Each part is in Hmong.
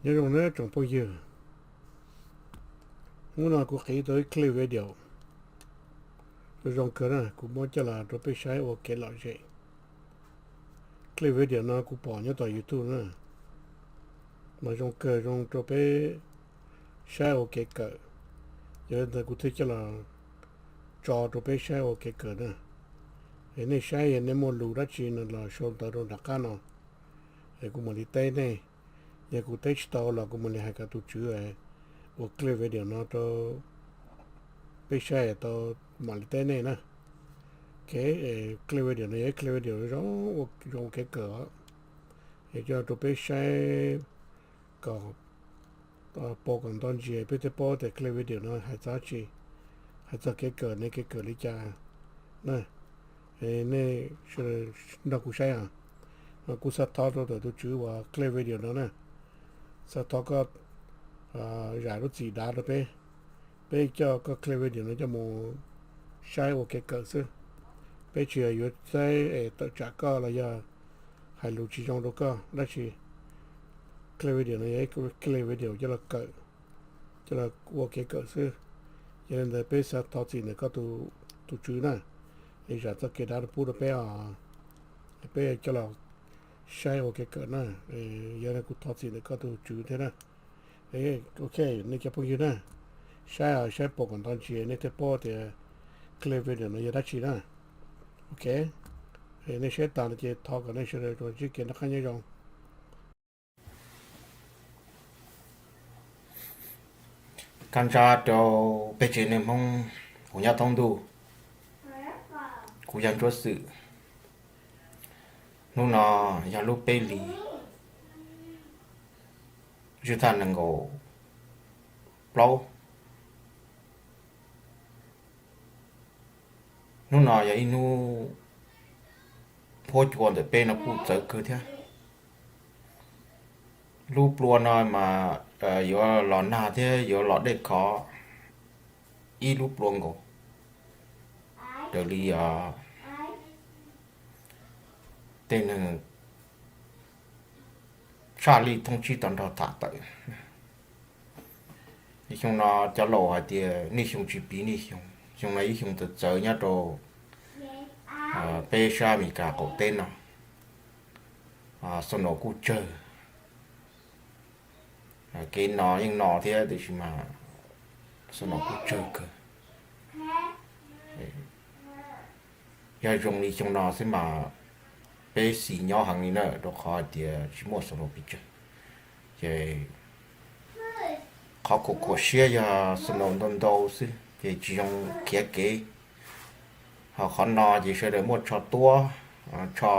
Nyob zoo na tsoom phooj ywg, hnub no kuv qiv tau ib clip video zoo kawg na, kuv muab coj los rau peb saib ua kev lom zem. Clip video no kuv pom nyob tom YouTube na, mas zoo kawg, zoo rau peb saib ua kev kawm. Yog li ntawd kuv thiaj coj los tso rau peb saib ua kev kawm na. Es nej saib, yog nej muaj lus dab tsi no los sau ntawv rau nram qab no, es kuv mam li teb nej. Yog kuv teb tsis tau los kuv mam li hais kom tus tswv ua clip video no rau peb saib tau, mam li teb nej na. Ok, clip video no yog ib clip video zoo, zoo kev kawm os. Es coj rau peb saib kom pom kom nto ntsis peb thiaj paub tias clip video no hais txog dab tsi, hais txog kev kawm ne, kev kawm li cas na. Nej nrog kuv saib os. Kuv xav thov rau tus tswv uas clip video no na, xav thov koj zam lub txim dav rau peb. Peb coj koj clip video no coj mus saib ua kev kawm xwb. Peb tsis yog yuav saib es tawm tsam koj los yog hais lus tsis zoo rau koj dab tsi. Clip video no yog ib clip video coj los kawm, coj los ua kev kawm xwb. Yog li ntawd peb xav thov txim ntawm koj tus tswv na, es zam txoj kev dav rau pub rau peb os. Peb coj los saib ua kev kawm na. Yog li kuv thov txim ntawm koj tus tswv thiab na. Ok, nej cov phooj ywg na, saib saib pom kom nto ntsis nej thiaj paub tias clip video no yog dab tsi na. Ok, nej saib tas no ces thov kom nej sawv daws ntsib kev noj qab nyob zoo. Kab ntsab rau peb tsev neeg Hmoob uas nyob thoob ntuj. Kuv yog Ntsuab Xwm. Hnub no yog lub peb hlis, zwj thaj nees nkaum plaub. Hnub no yog ib hnub huab cua ntawm peb no kuj txawv kawg thiab. Lub plua no mas yuav los nag thiab yuav los dej khov ib lub plua nkaus. Raws li tej neeg tshaj lij thoob tsib tau nrog tham tawm. Xyoo no cov laus hais tias niaj xyoo tsis piv niaj xyoo, xyoo no ib xyoo txawv txawv nyob rau peb sab Amelikas qaum teb no. Snow kuj tsawg, kev no yeej no thiab tiam sis mas snow kuj tsawg kawg. Yog zoo li xyoo no xwb mas peb xis nyob heev li na, rau qhov hais tias tsis muaj snow pes tsawg. Ces qhov khuam khuam siab yog snow ntau ntau xwb ces tsis zoo khiav kev. Ho qhov no ces sawv daws muaj tsho tuab, tsho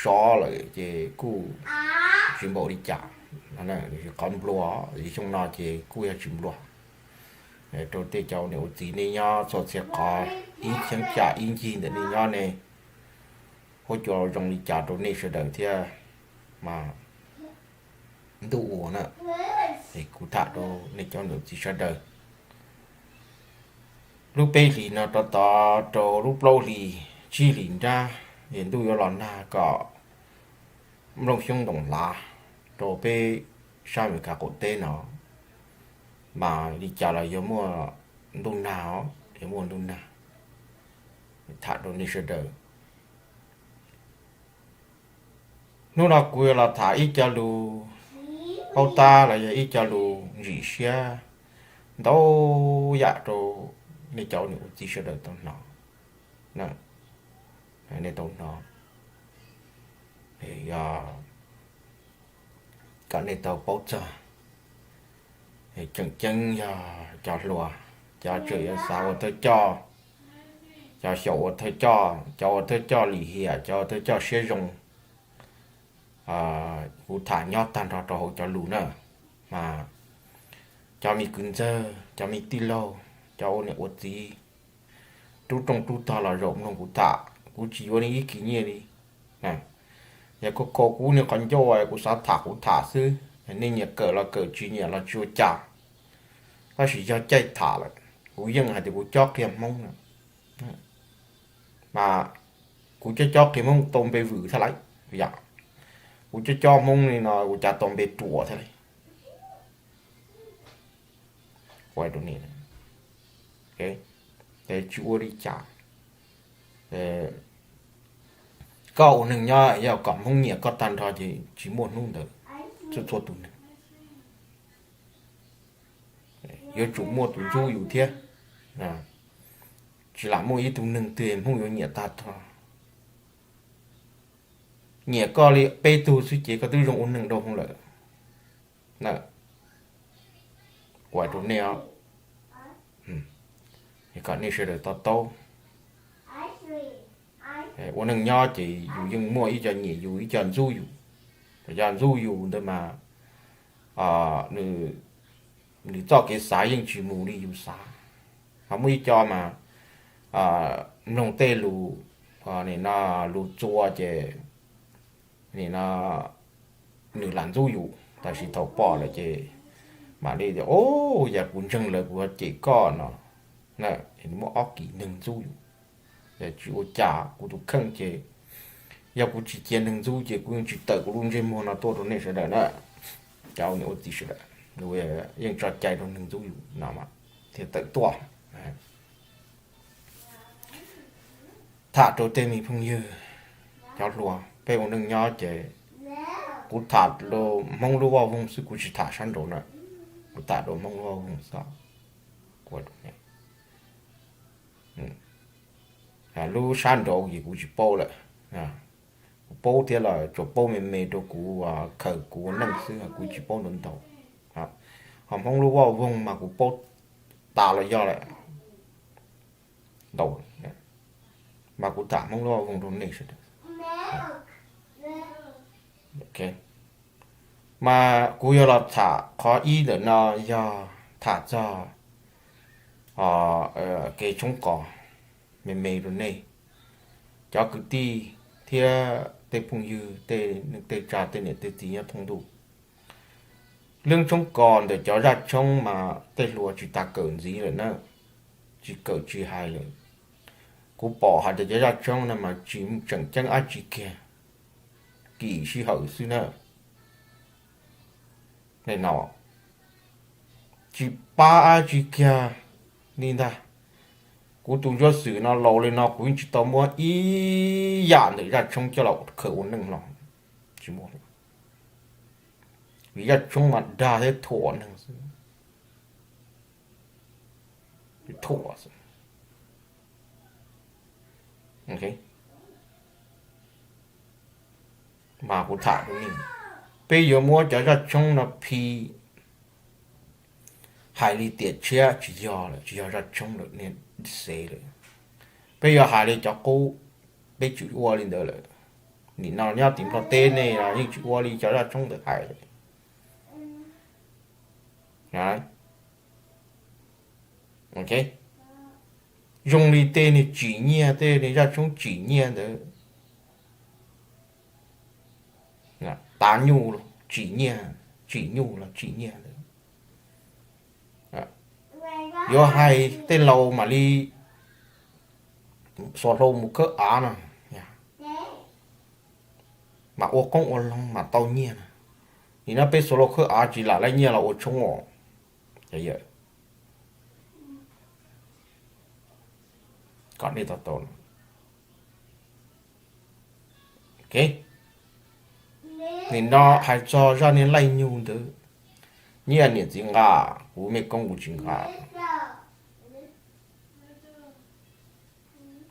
sov lawm ces kuj tsis npaum li cas. Qhov nplua xyoo no ces kuj yog tsis nplua. Rau tej cov niam ua txiv nej nyob txhua txhia qhov, ib cheeb tsam ib ncig ntawm nej nyob ne, huab cua zoo li cas rau nej sawv daws thiab mas ntuj ua na. Es kuv tham rau nej cov niam ua txiv sawv daws, lub peb hlis no rov tod rau lub plaub hlis tsib hlis nrab es ntuj yuav los nag kom nplooj xyoob ntoos hlav rau peb sab Amelikas qaum teb no, mas li cas los yuav muaj ntuj nag os, yuav muaj ntuj nag. Tham rau nej sawv daws. Hnub no kuv yuav los tham ib co lus paub tab los yog ib co lus ntsim siab ntau yam rau nej cov niam ua txiv sawv daws tau hnov, nej tau hnov, kom nej tau paub txog. Tseem ceeb yog cov hluas, cov tseem yuav xav ua thawj coj, cov xyaum ua thawj coj, cov ua thawj coj lim hiam, cov ua thawj coj siab zoo. Kuv tham nyob tag nrho rau hauv cov lus na, mas cov me kwv ntxawg, cov me tij laug, cov ua niam ua txiv, rub rooj rub tog los zaum mloog kuv tham, kuv tsis yuav nej ib kis nyiaj li. Yog koj kho kuv niag qhov ncauj kuv xav tham kuv tham xwb, nej nyiam kawm los kawm, tsis nyiam los tsis ua cas. Tab sis yog caij tham lawm, kuv yeej hais tias kuv cob qhia Hmoob na. Mas kuv cob cob qhia Hmoob tau npe vwm thiab lauj, yom. Kuv cob cob Hmoob li no kuv cas tau npe ruam thiab lauj. Ua rau ne, tsis ua li cas. Koj ua neeg nyob yog kom Hmoob nyiam koj tag nrho ces tsis muaj hnub ntawd. Txhua txhua tus neeg yuav tsum muaj tus ntxub yus thiab. Tsis lam muaj ib tug neeg twg Hmoob yuav nyiam tag nrho. Nyiam koj li peb tug xwb ces koj twb zoo ua neeg rau Hmoob lawm. Ua rau nej, kom nej sawv daws to taub. Ua neeg nyob ces yus yeej muaj ib co nyiam yus ib co ntxub yus. Cov ntxub yus ntawd mas nws txoj kev xav yeej tsis mus li yus xav. Ho muaj ib co mas mloog tej lus, nim no lus txua ces nim no nws lam ntxub yus, tab sis thaum pom lawm ces mam li tias, o, yog kuv ntseeg lawv kuv yuav cem koj no. Nws muaj ob kis neeg ntxub yus. Yog tsis ua cas kuv tus kheej ces yog kuv tsis cia neeg ntxub ces kuv yeej tsis tawm kuv lub ntsej muag no tuaj rau nej sawv daws na. Cov niam ua txiv sawv daws, yeej tso cai rau neeg ntxub yus no mas thiaj tawm tuaj. Tham rau tej me phooj ywg cov hluas, peb ua neej nyob ces kuv tham rau Hmoob lub vaj voog xwb, kuv tsis tham sab nraud na. Kuv tham rau Hmoob lub vaj voog xwb. Lub sab nraud ces kuv tsis paub lawm. Kuv paub thiab los tsuas paub me me rau kuv khaws kuv ua neej xwb, kuv tsis paub ntau ntau. Ho Hmoob lub vaj voog mas kuv paub tas los yog lawm ntau, mas kuv tham Hmoob lub vaj voog rau nej sawv daws. Mas kuv yuav los tham qhov ib ntawm no yog tham txog kev tshoob qos me me rau nej cov kwv tij thiab tej phooj ywg, tej neej tej tsa, tej niam tej txiv nyob thoob ntuj. Lub tshoob kos ntawm cov zaj tshoob mas tej hluas tsis tas kawm ntxiv lawm na, tsis kawm tsis hais lawm. Kuv pom hais tias cov zaj tshoob no mas tsis tseem ceeb dab tsi kiag, kim sij hawm xwb na. No tsis pab dab tsi kiag li ntag. Kuv tus ntsuab xwm no laus li no kuv yeej tsis tau muab ib yam ntawm zaj tshoob coj los khaws ua neej los, tsis muaj. Vim zaj tshoob mas dag thiab thuam neeg xwb. Thuam xwb. Mas kuv tham rau nej, peb yuav muab cov zaj tshoob no phi hais li tiam tshiab tsis yog lawm, tsis yog zaj tshoob lawm, niag xev lawm. Peb yuav hais li cov qub, peb tsis ua li ntawd lawm. Nim no nyob tim Nplog teb nej los yeej tsis ua li cov zaj tshoob ntawd hais lawm. Zoo li tej niag tsim nyiaj, tej niag zaj tshoob tsim nyiaj ntawd, tav nyuj tsim nyiaj, tsim nyuj los tsim nyiaj ntawd, yuav hais tej laus mam li xuas hlau mus khawb av no, mam ua qoob ua loo mam tau nyiaj na. Nim no peb xuas hlau khawb av tsis lam laij nyiaj los ua tshoob os. Kom nej to taub. Nim no hais txog zaj niag laij nyug ntawd, nyiaj niam txiv nqa, kuv mej koob kuv tsis nqa,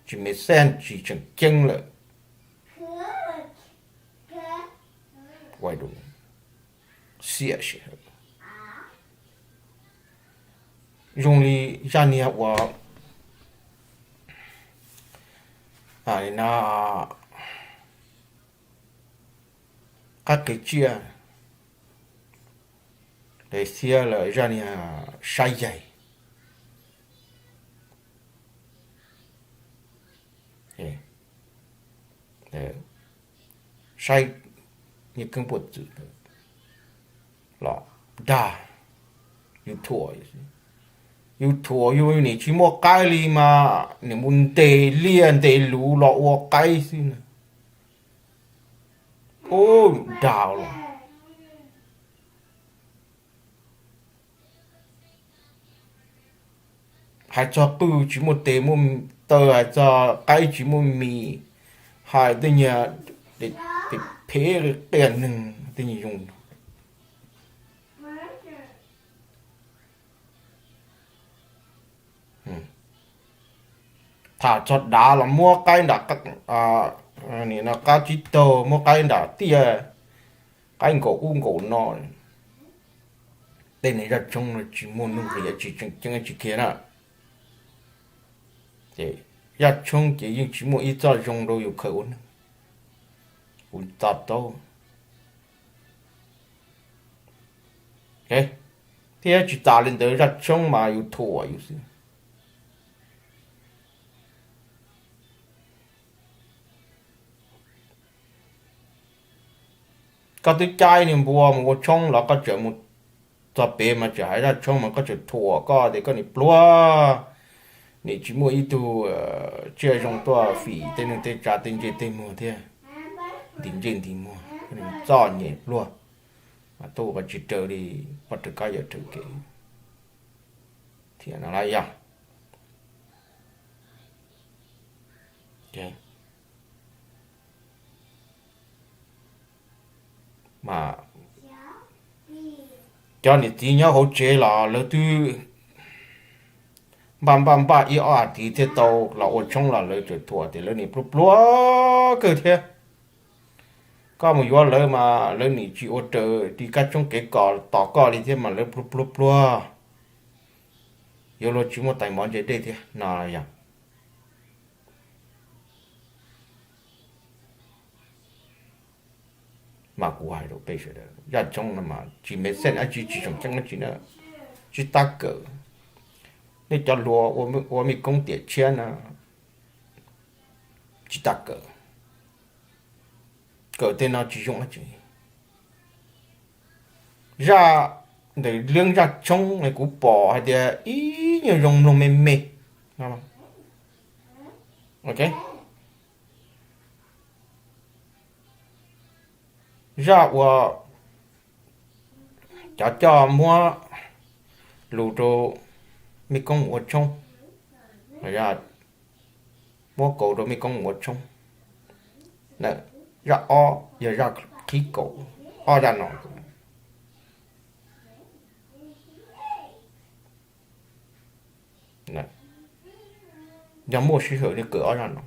tsis me xeeb tsis tseem ceeb lawm. Xiam sij hawm. Zoo li zaj niag uas qab qe tsiaj, xiab lawm zaj niag saib yaig, saib niag keeb puam txwm los dag, yus thuam, yus thuam yus nim tsis muaj qaib li mas nim mus ntes liaj ntes luv los ua qaib xwb na. Ub, dag los. Hais txog qwj tsis muaj tes muaj taw, hais txog qaib tsis muaj mis, hais tej nyuag phem qias neeg tej nyuag zoo. Tham txog dav los muab qaib nram, qab tsib taug, muab qaib nram tiaj, qaib nkaum ub nkaum no. Tej niag zaj tshoob no tsis muaj nuj nqis tsis tseem ceeb tsis khiav na. Ces zaj tshoob ces yeej tsis muaj ib txoj zoo rau yus khaws ua neeg. Kuv to taub. Thiab tsis tas li ntawd zaj tshoob mas yus thuam yus xwb. Koj twb caij niag npua mus ua tshoob los koj tseem mus txog pem mas tseem hais zaj tshoob mas koj tseem thuam koj tias koj niag pluag, nim tsis muaj ib tug tsiaj zoo tuaj fim tej neeg tej tsav tej ntsej tej muag thiab, ntim ntsej ntim muag, txom nyem pluag, mas tuaj ua tsis raws li poj raws kab yawm raws kev thiab no los yog. Mas cov niam txiv nyob hauv tsev los lawv twb npaj npaj npaj ib ob as thiv thiaj tau los ua tshoob los lawv tseem thuam tias lawv nim pluag pluag kawg thiab. Koj mus yuav lawv mas lawv nim tsis ua raws li kab tshoob kev kos tos koj li thiab mas lawv pluag pluag pluag, yuav luag tsis muaj tais mov ntse dej thiab no yog. Mas kuv hais rau peb sawv daws, zaj tshoob no mas tsis me xeej dab tsi tsis tseem ceeb dab tsi na, tsis tau kawm. Nej cov hluas ua mej koob tiam tshiab na, tsis tau kawm, kawm tej no tsis zoo dab tsi. Zaj ntawm leej zaj tshoob kuv pom hais tias ib nyuag zoo mloog me me. Zaj uas cov coj muab lus rau mej koob ua tshoob, muab kaus rau mej koob ua tshoob. Zaj ob yog zaj qhib kaus, ob zaj no. Yog muaj sij hawm nej kawm ob zaj no.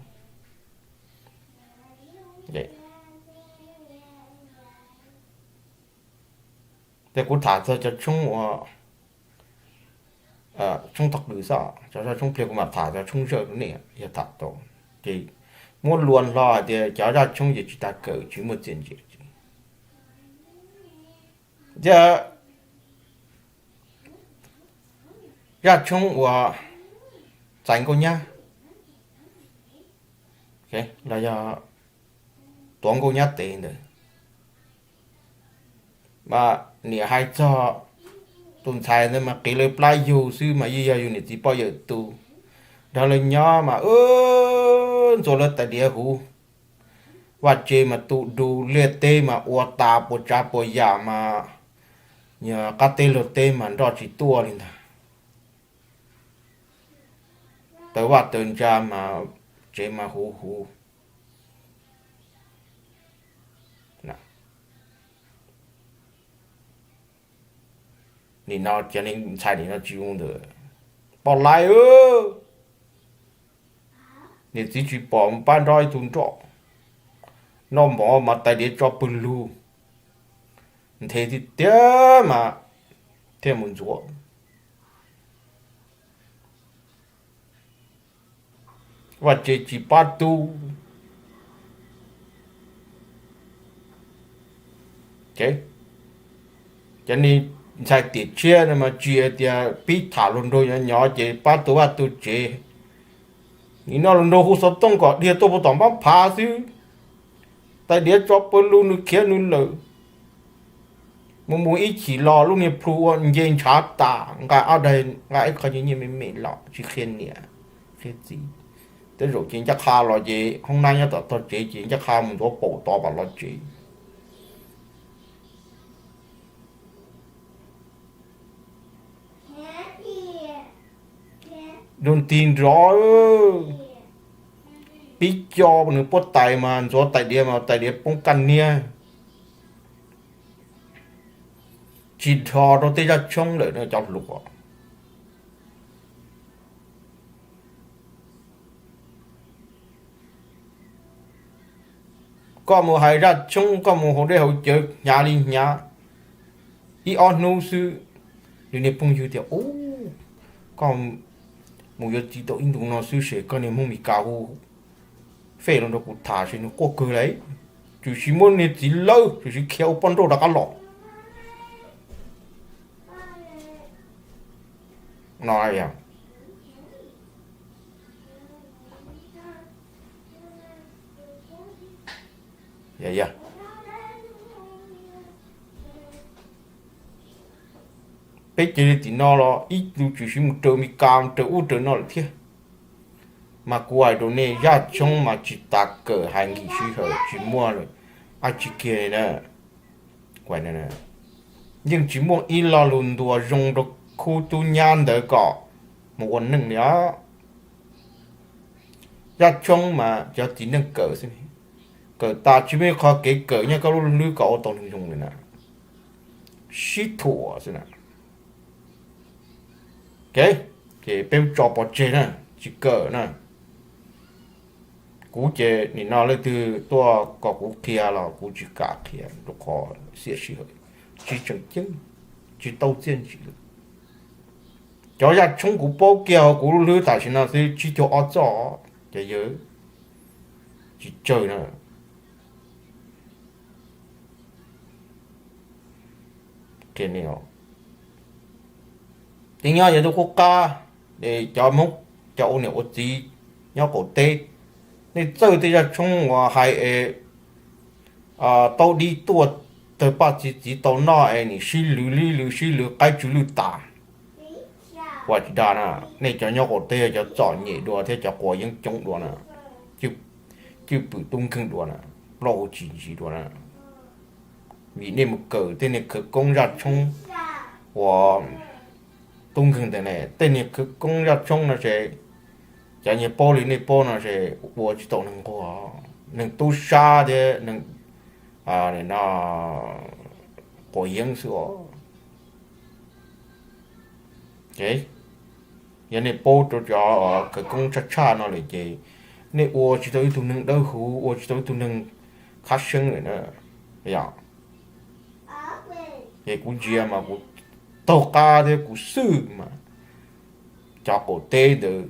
Ces kuv tham txog cov tshoob uas tshoob tog qws xwb, cov zaj tshoob pliag kuv mam tham cov tshoob zawj rau nej yog tham tau. Ces muab luas hlo hais tias cov zaj tshoob ces tsis tas kawm tsis muaj txiaj ntsim. Thiab zaj tshoob uas txais nkauj nyab los yog tuav nkauj nyab tes ntawd, mas niam hais txog tus ntxhais ntawd mas qiv lawv plab yug xwb mas yeej yog yus niam txiv poj yawm tus nrog lawv nyob mas ntxuav lawv tais diav huv, vaj tse mas tu du, liaj teb mas ua tas puas tsav puas yam mas qab teb luag teb mas nroj tsis tuaj li ntag. Taws vaj taws ntsa mas tsev mas huv huv. Nim no cov ntxhais nim no tsis zoo ntawd, poj laib, niam txiv tsis pom mus pab nroj ib tug nroj, noj mov mas tais diav tso pw lug, nthe tiag tiag mas thiaj mus ntxuav. Vaj tse tsis pab tu. Cov niag ntxhais tiam tshiab no mas tsis hais tias pib tham hluas nraug nyob nyob ces pab tu vaj tu tsev. Nim no hluas nraug hu xov tooj kom dhia tuaj puag tom npab phav xwb, tais diav tso pw lug nws khiav nws lawm. Mus mus ib chim los lub niag plhu ua nce ntshav tas, nqa ob daig nqa ib qho nyiaj me me los tsis qhia niam qhia txiv. Tej zaum ces ncaj qha los ces hoob nab nyob tom tog tsev ces ncaj qha mus ntuav paum tod vam los tsev. Nrog nti nrov, pib co nws puab tais mas ntxuav tais diav mas tais diav poob kaj niab. Tsis dhos rau tej zaj tshoob lawm no cov hluas. Koj mus hais zaj tshoob, koj mus haus dej haus cawv hnyav li hnyav, ib ob hnub xwb, lwm niag phooj ywg tias, Ub, koj mus yuav txiv tau ib ntus no xwb ces koj niag Hmoob Mes Kas hu fej los nrog kuv tham ces nws quaj kawg lauj, tsuas sis muab niag txiv lawb, tsuas sis khiav ua poj nrauj rov qab los no. Peb cia li tim no los ib tug tsuas sis mus raws Mes Kas, mus raws ub raws no lawm thiab. Mas kuv hais rau nej, zaj tshoob mas tsis tas kawm hais nkim sij hawm tsis muaj dab tsi kiag li na. Yeej tsis muaj ib lo lus ntuas zoo rau khub tub nyab ntawd kom mus ua neej li os. Zaj tshoob mas cov txiv neej kawm xwb, kawm tas tsis muaj ib qho kev kawm nyob koj lub hlwb kom ua tau neeg zoo li na, sib thuam xwb na. Ces peb tso pov tseg na, tsis kawm na. Kuv ces nim no leej twg tuaj kom kuv qhia los kuv tsis kam qhia rau qhov xiam sij hawm, tsis tseem ceeb, tsis tau txiaj ntsig li. Cov zaj tshoob kuv paub kiag hauv kuv lub hlwb tam sim no xwb tsib caug ob txoj, cov yawg, tsis tsawg na. Ces nyob yog tus qub qab, cov Hmoob, cov ua niam ua txiv nyob qaum teb, nej txawj tej zaj tshoob uas hais es taub dib tuaj tawg paj txi txiv tau noj es nim sib lwv lib lwv sib lwv qaib tsw lwj tas. Ua tsis dag na, nej cov nyob qaum teb cov txom nyem dua thiab cov quav yeeb coob dua na, cwj pwm tub nkeeg dua na, plaub hau tsis ntsiv dua na. Vim nej mus kawm tej niag khawv koob zaj tshoob uas tub nkeeg ntawd ne, tej niag khawv koob zaj tshoob no ces cov niag paub li nej paub no ces ua tsis tau neeg nquag, neeg tub sab thiab neeg quav yeeb xwb os. Yog nej paub rau cov khawv koob tshaj tshaj no lawm ces nej ua tsis tau ib tug neeg dawb huv, ua tsis tau ib tug neeg khab seeb lawm na. Yog, ces kuv ntsia mas kuv taug qab thiab kuv xwj mas cov qaum teb ntawd,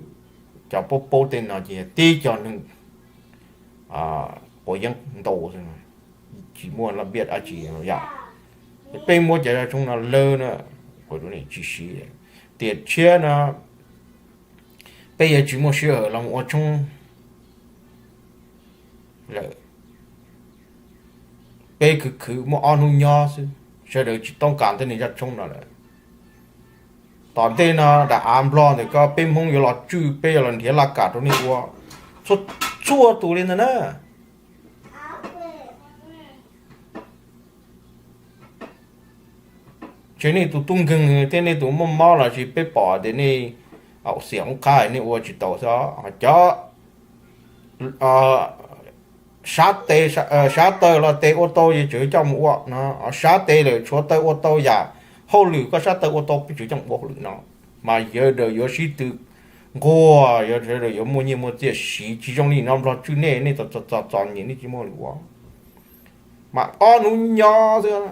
cov paub paub tej no ces tib cov neeg quav yeeb ntau xwb, tsis muaj laj biaj dab tsi yom. Ces peb muab cov zaj tshoob no lawb na, tsis siv, tiam tshiab no peb yuav tsis muaj sij hawm los ua tshoob lawm. Peb khwv khwv muaj ob hnub nyob xwb, sawv daws tsis toob kas tej niag zaj tshoob no lawm. Tom ntej no daim av nplog ntawm ko peb Hmoob yuav los tswj, peb yuav los nrhiav laj kam rau nej ua txhua txhua tus li ntag na. Ces nej tus tub nkeeg thiab nej tus muaj mob los sis peb pom tias nej xiam oob qab nej ua tsis tau xwb. Cov sab tes, sab taw los tes ua tau ces tseem coj mus ua no, sab tes lawm tshuav taw ua tau yam hauj lwm koj sab taw ua tau peb tseem coj mus ua hauj lwm no. Mas sawv daws yuav sib tw nquag, yuav sawv daws yuav muaj nyiaj muaj txiaj siv, tsis zoo li no nplog tswj nej, nej txom txom nyem nej tsis muaj lus ua. Mas ob hnub nyob xwb,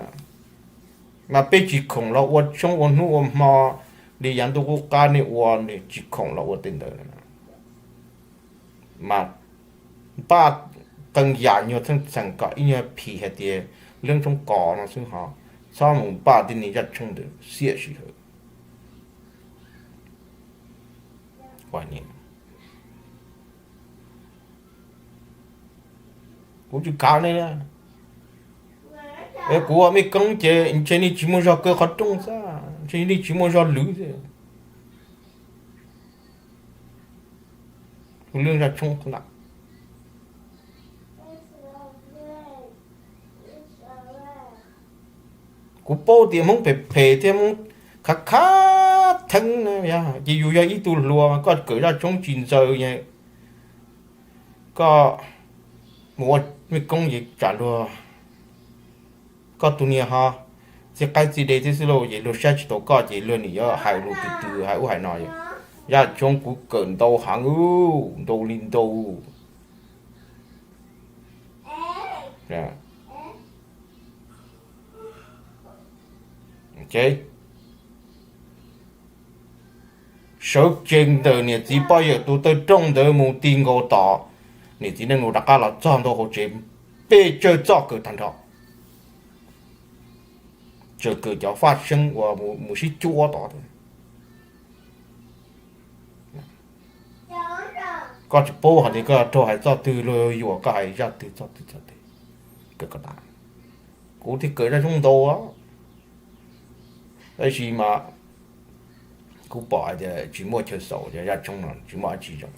mas peb tsis khoom los ua tshoob ua hnub ua hmo li yav ntuj qub qab nej ua, tsis khoom los ua tej ntawd. Mas npaj qee yam nyuag txheej txheem kom ib nyuag phim hais tias leeb tshoob kos no xwb ho txhob mus npaj tej niag zaj tshoob ntawd xiam sij hawm. Kuv tsis kav nej, kuv ua mej koob ces ntshe nej tsis muaj zog kaw qhov rooj xwb, ntshe nej tsis muaj zog lwv xwb. Leej zaj tshoob na, kuv paub tias Hmoob phem phem thiab Hmoob khav khav theeb na, ces yus yog ib tug hluas mas koj kawm zaj tshoob tsis ntxaws, koj mus ua mej koob ces tsam luag, koj tus niag ho txij qaib txij dej thiab xwb lauj, ces luag saib tsis taus koj ces luag nim yuav hais lus tws tws hais ub hais no. Zaj tshoob kuv kawm ntau heev, ntau li ntau. Sawv tsees ntawm niam txiv poj yawm tus tawg rooj ntawd mus ti nkaus tom niam txiv neej nus rov qab los txog ntua hauv tsev, peb tsawg txoj kawm tag nrho. Tseem kawm cov faj seeb uas mus sib cuab tod. Koj tsis paub hais tias koj raug hais txoj twg, luag yuam koj hais zaj twg txoj twg txoj twg, kawm kom tas. Kuv thiaj kawm zaj tshoob ntau, tab sis mas kuv pom hais tias tsis muaj chaw xaus, cov zaj tshoob no tsis muaj dab tsi zoo.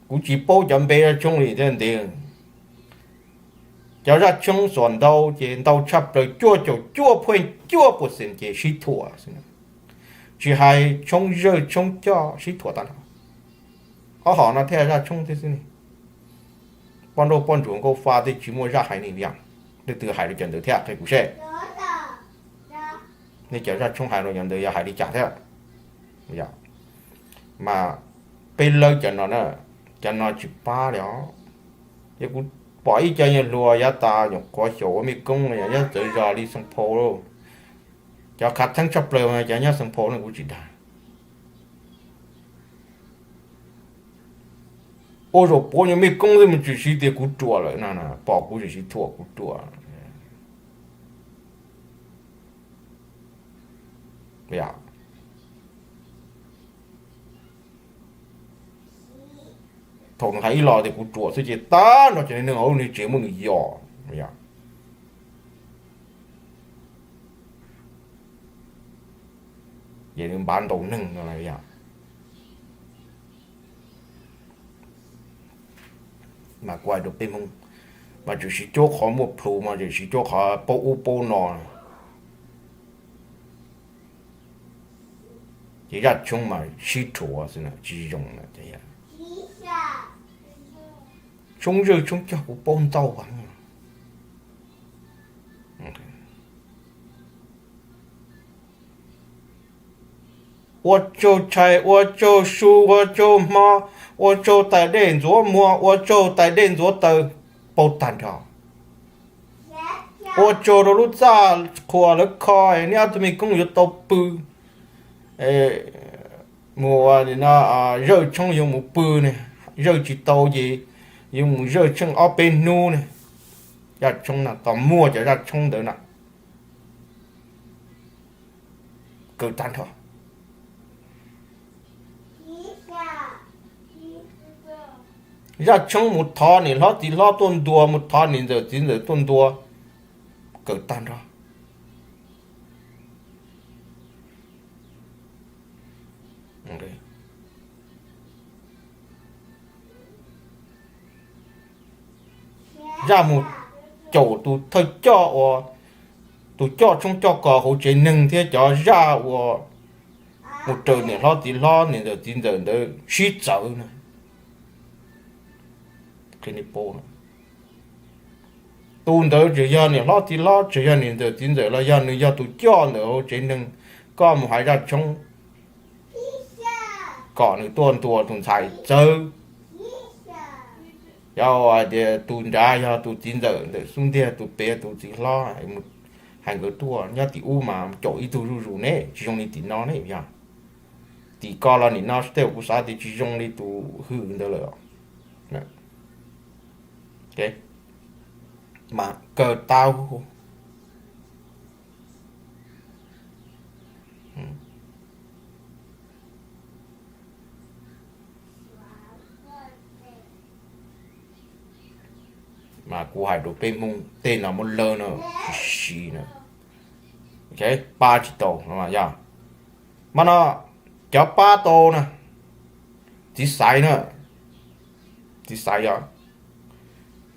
Kuv tsis paub cov npe zaj tshoob li thiab ntev. Cov zaj tshoob xuas ntau ces ntau tshaj plaws cuaj caum cuaj phuj cuaj puas xees ces sib thuam xwb. Tsis hais tshoob zawj tshoob coj sib thuam tag nrho. Ob hom no thiaj zaj tshoob thiab xwb ne. Poj nrauj poj ntsuam nkauj fa thiaj tsis muaj zaj hais ne yom. Leej twg hais li cov ntawd thiab qhia kuv seb. Nej cov zaj tshoob hais rau cov ntawd yog hais li cas thiab? Mas peb lawv cov no na, cov no tsis pab li os. Ces kuv pom ib co yawg hluas yav tas nyuam qhuav xyaum ua mej koob no yog nyob txawv zos li Xeev Phau lauj. Cov khav theeb tshaj plaws mas cov nyob Xeev Phau no kuv tsis dag. Ua zaum puav nyuag mej koob xwb mas tseem siv tias kuv ruam lawm no, pom kuv tseem siv thuam kuv ruam. Thaum nws hais ib los tias kuv ruam xwb ces tag nrho cov neeg hauv lub niag tsev muab nws yos. Ces nws npav ntaus neeg no. Mas kuv hais rau peb Hmoob, mas tseem siv cuab qhov muaj plhus mas tseem siv cuab qhov paub ub paub no. Ces zaj tshoob mas sib rhuav xwb tsis zoo. Tshoob zawj tshoob coj kuv paub ntau heev. Ua tsaug tshais, ua tsaug su, ua tsaug hmo, ua tsaug tais dej ntxuav muag, ua tsaug tais dej ntxuav taw, paub tag nrho. Ua tsaug rau lub txaj qhua lawv kho, neb ob tug mej koob yuav tau pw. Mus zawj tshoob yuav mus pw ne, zawj tsis tau ces yuav mus zawj tsheej ob peb hnub ne. Zaj tshoob na, tos muaj cov zaj tshoob ntawd na, kawm tag nrho. Zaj tshoob mus thov niam hlob txiv hlob tuaj ntua, mus thov niam ntxawm txiv ntxawm tuaj ntua, kawm tag nrho. Zaj mus caum tus thawj coj uas, tus coj tshoob coj kos hauv tsev neeg thiab cov zaj uas mus raws niam hlob txiv hlob niam ntxawm txiv ntxawm ntawd sib txawv na. Tus ntawd tseem yog niam hlob txiv hlob, tseem yog niam ntxawm txiv ntxawm los yog nws yog tus coj ntawm hauv tsev neeg, koj mus hais zaj tshoob kom nws tuaj ntua tus ntxhais txawv. Yog hais tias tus nrad yog tus txiv ntxawm ntawm xub ntiag, tus pem tus txiv hlob, hais nkawd tuaj nyob tim ub mas caum ib tug zuj zus ne, tsis zoo li tim no ne yog. Tim ko los nim no tej kuv xav tias tsis zoo li tus hwm ntawd lawm. Mas kawm tau. Mas kuv hais rau peb Hmoob tej no muab lawv no, tsis siv na, pab tsis tau no yog. Mas no cov pab tau na, txiv xaiv na, txiv xaiv yog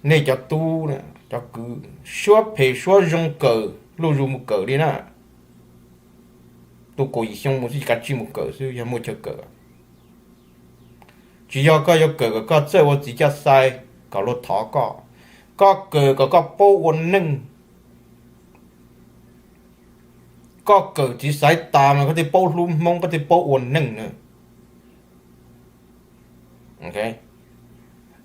nej cov tub, cov kwv, suab phem suab zoo kawm, luj zus mus kawm li na. Tuaj kaum yim xyoo mus xwb, kav tsij mus kawm xwb yog muaj chaw kawm. Tsis yog koj yuav kawm kom koj txawj ua txiv coj xaiv kom luag thov koj. Koj kawm kom koj paub ua neej. Koj kawm txiv xaiv tas mas koj thiaj paub hlub Hmoob, koj thiaj paub ua neej na.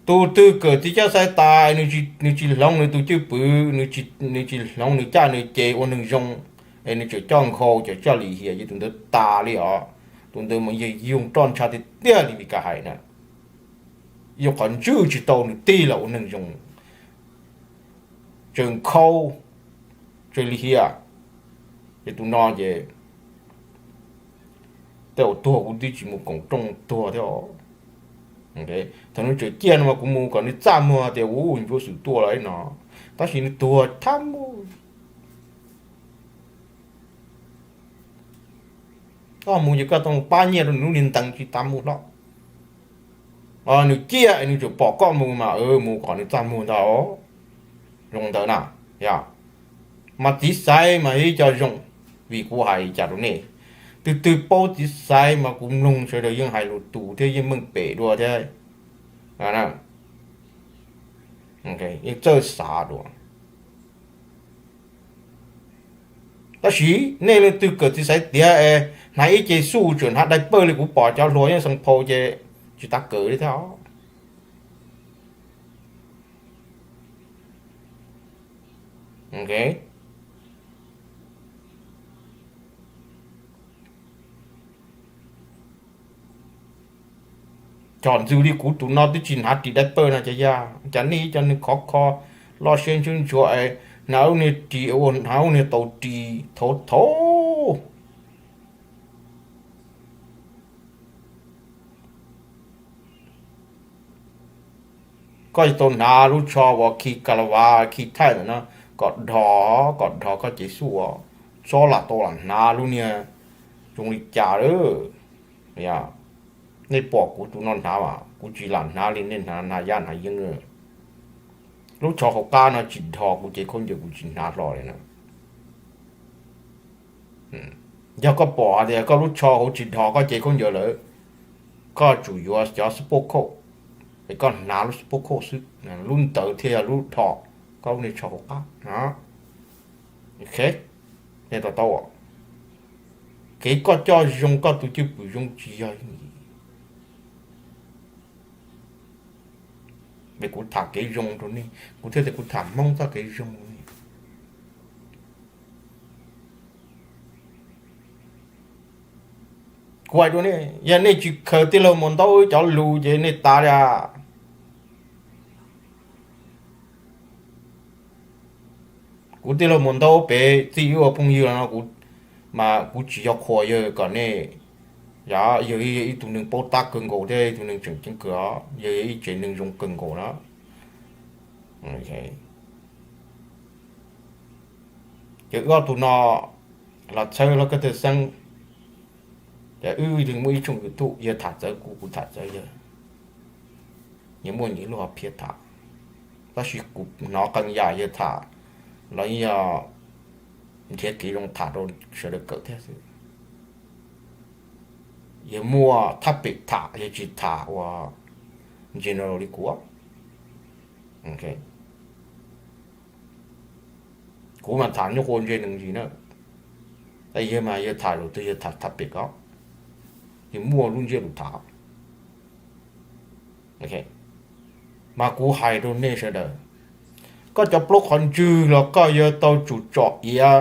Tus twg kawm txiv coj xaiv tas, nws tsis hloov nws tus cwj pwm, nws tsis hloov nws caj nws ces ua neeg zoo, es nws tseem coj nkhaus, tseem coj lim hiam, ces tus ntawd tas li os. Tus ntawd mas yog yug roj ntsha tiag tiag li Mes Kas hais na. Yog qhov ntswj tsis tau nws tig los ua neeg zoo, tseem nkhaus, tseem lim hiam. Ces tus no ces tej uas tuag kuv twb tsis mus koom rooj tuag thiab. Thaum nws tseem ciaj no mas kuv mus kom nws txaj muag tias ua ncuav xwm tuaj lawm no, tab sis nws tuag thab mus. Koj mus ces koj tau pab nyiaj rau nws lub niag ntees tsis tas mus hlo. Nws ciaj nws tseem pom koj mus mas mus kom nws txaj muag ntag. Zoo ntawd na, yog mas txiv xaiv mas ib co zoo, vim kuv hais cas rau nej, twg twg paub txiv xaiv mas kuv mloog sawv daws yeej hais lus tus thiab yeej meej pem dua thiab, yeej txawj xav dua. Tab sis nej leej twg kawm txiv xaiv tiav es hnav ib ce xuj tseem hnav dai pawg li kuv pom cov hluas yeej xeev phau ces tsis tas kawm li thiab. Cov ntxwg li kuv tus no twb tsis hnav ris dai pawg no ces yog cas nej ib co neeg khov kho loj siab ntsuab ntsuav es hnav lub niag ris ua hnav lub niag tau ris thaud thaud. Koj yuav tau hnav lub tsho uas khi ka la vas khi thaij ntawm no kom dhos kom dhos koj cev xuj, txhob lam tau lam hnav lub niag zoo li cas lawm. Nej pom kuv tus no hnav mas kuv tsis lam hnav li nej hnav, hnav yaj hnav yeeb. Lub tsho hauv qab no tsis dhos kuv cev khaub ncaws kuv tsis hnav hlo li na. Yog koj pom hais tias koj lub tsho hauv tsis dhos koj cev khaub ncaws lawm, koj tsum yuav cov xub poj khauj, es koj hnav lub xub poj khauj xwb, lub ntawd thiaj yog lub dhos koj lub niag tsho hauv qab. Nej to taub, kev koj coj zoo koj tus cwj pwm zoo tsis yog. Kuv tham kev zoo rau nej, kuv thiaj tias kuv tham Hmoob txoj kev zoo rau nej. Kuv hais rau nej, yog nej tsis khaws tij laug Muas Ntaub wb cov lus ces nej tas li. Kuv tij laug Muas Ntaub pem txij wb ua phooj ywg los no, mas kuv tsis yog qhuas yawg kom nej, yog, yawg ib tug neeg paub tab kawg nkaus thiab ib tug neeg tseem ceeb kawg os, yawg yog ib tsev neeg zoo kawg nkaus na. Ces wb ob tug no los txhawb hlob Kab Thawj Xeeb, ces wb muaj ib tshooj YouTube, yawg tham txawv kuv, kuv tham txawv yawg. Yawg muaj nyias lub hom phiaj tham, tab sis kuv hnov qee yam yawg tham los yog nrhiav kev zoo tham rau sawv daws kawm thiab xwb. Yawg muaj thaj pem tham, yawg tsis tham ua general li kuv. Kuv mas tham nyuaj ua ntse neeg ntsis na, yawg mas yawg tham lus twg yawg tham thaj pem ko, yawg muaj lub ntsiab lus tham. Mas kuv hais rau nej sawv daws, koj cov plaub qhov ntswg los koj yuav tau tsum tsom iav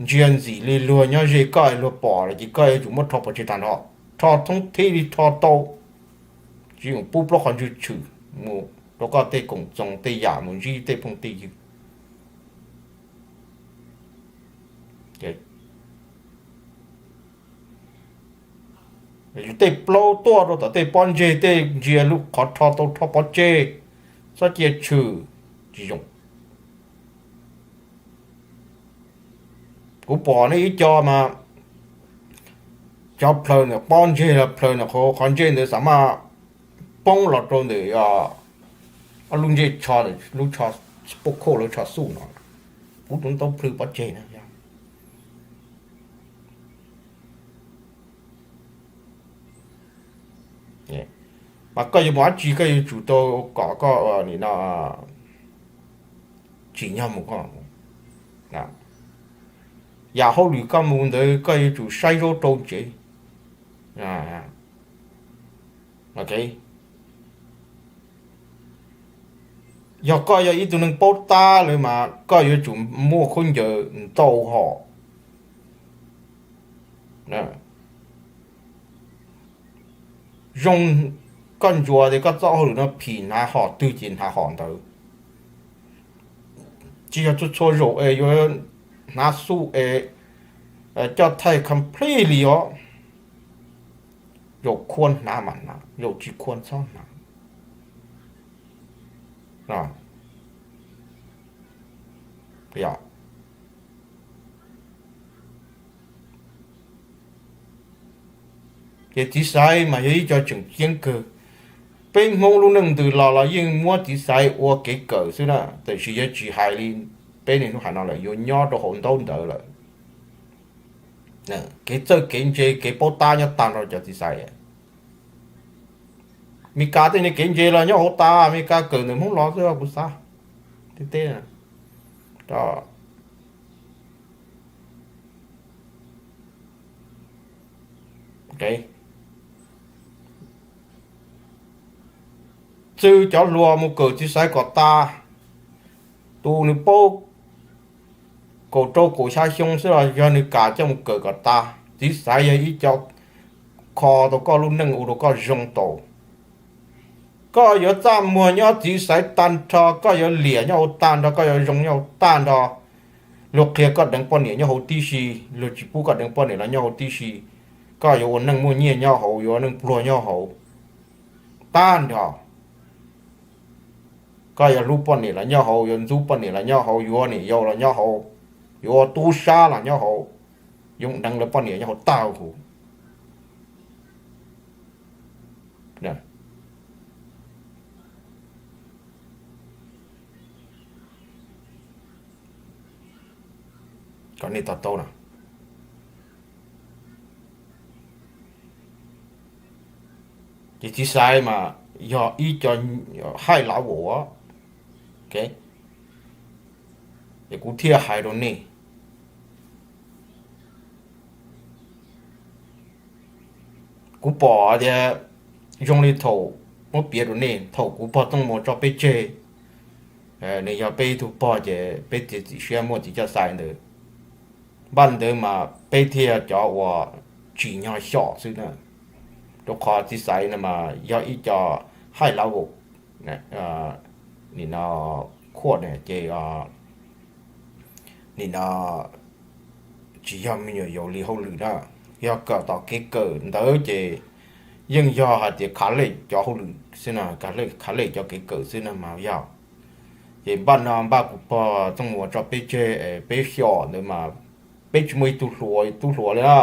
ntsia ntxim li luag nyob ze koj, luag pom lawm ces koj yuav tsum muab rho pov tseg tag nrho. Rho thoob thib li rho tau, tsis txhob pub plaub qhov ntswg tshwm mus rau koj tej koom txoos tej yam mus ntsib tej phooj tej ywg. Yus tej plaub tuaj rau tom tej pob ntseg tej ntsia lub qhov rho tau rho pov tseg, txhob cia tshwm, tsis zoo. Kuv pom nej ib co mas cov plhaws ntawm pob ntseg los plhaws ntawm qhov ntsej ntawd xam maj poob los rau ntawm lub ntsej tsho, lub tsho, pob khauj lub tsho xuj no. ub rau ntaub plhws pov tseg na. Mas koj yuav mus dab tsi koj yuav tsum tau kom koj nim no tsim nyog mus koj. Yam hauj lwm koj mus ntawd koj yuav tsum saib zaub rau tsev. Yog koj yog ib tug neeg paub tab lawm mas koj yuav tsum muaj khaub ncaws ntau hom. Zoo koj ntsuas tias koj txoj hauj lwm no phim hnav hom twg ces hnav hom ntawd. Tsis yog txhua txhua zaus es yuav hnav xuj es coj thaij completely os. Zaum khua hnav mas hnav, zaum tsis khua txhob hnav. Ces txiv xaiv mas yog ib co tseem ceeb kawg. Peb Hmoob lub neej ntws los los yeej muab txiv xaiv ua kev kawm xwb na, tiam sis yuav tsis hais li peb niaj hnub hais no lawm, yuav nyob rau hauv ntaub ntawv lawm. Kev txawj kev ntse kev paub tab nyob tag nrho cov txiv xaiv. Meskas tej niag kev ntse los nyob hauv tas, Meskas kawm ntawm Hmoob los xwb kuv xav. Teb teb txwv cov hluas mus kawm txiv xaiv kom tas. Tus nws paub kaum rau kaum xya xyoo xwb los yog nws kam coj mus kawm kom tas. Txiv xaiv yog ib co kho tau koj lub neej ua rau koj zoo tau. Koj yuav txaj muag nyob txiv xaiv tag nrho, koj yuav liam nyob hauv tag nrho, koj yuav zoo nyob hauv tag nrho. Luag qhia koj deev poj niam nyob hauv tib si, luag tsis pub koj deev poj niam los nyob hauv tib si. Koj yuav ua neej muaj nyiaj nyob hauv, yuav ua neej pluag nyob hauv tag nrho. Koj yuav hlub poj niam los nyob hauv, yuav ntxub poj niam los nyob hauv, yuav ua niam yau los nyob hauv, yuav ua tub sab los nyob hauv, yuav deev lawv poj niam nyob hauv tag huv. Kom nej to taub na. Ces txiv xaiv mas yog ib co high level. Es kuv thiaj hais rau nej, kuv pom tias zoo li thaum muab piav rau nej, thaum kuv pog Txooj Muas tso peb tseg, nws yog peb ib tug pog ces peb txiav txim siab muaj txiv coj xaiv ntawd. Npaj ntawd mas peb thiaj cov uas tsim nyog xyom xwb na, rau qhov txiv xaiv no mas yog ib co high level, nim no khuaj ces nim no tsis yog me nyuam yaus li hauj lwm na, yog kawm tom kev kawm ntawd ces yeej yog hais tias khav lej cov hauj lwm xwb no, khav lej cov kev kawm xwb no mas yog. Ces npaj no npaj kuv pog Txooj Muas tso peb tseg es peb xyom ntawd mas peb tsis muaj ib tug hluas tub hluas li na.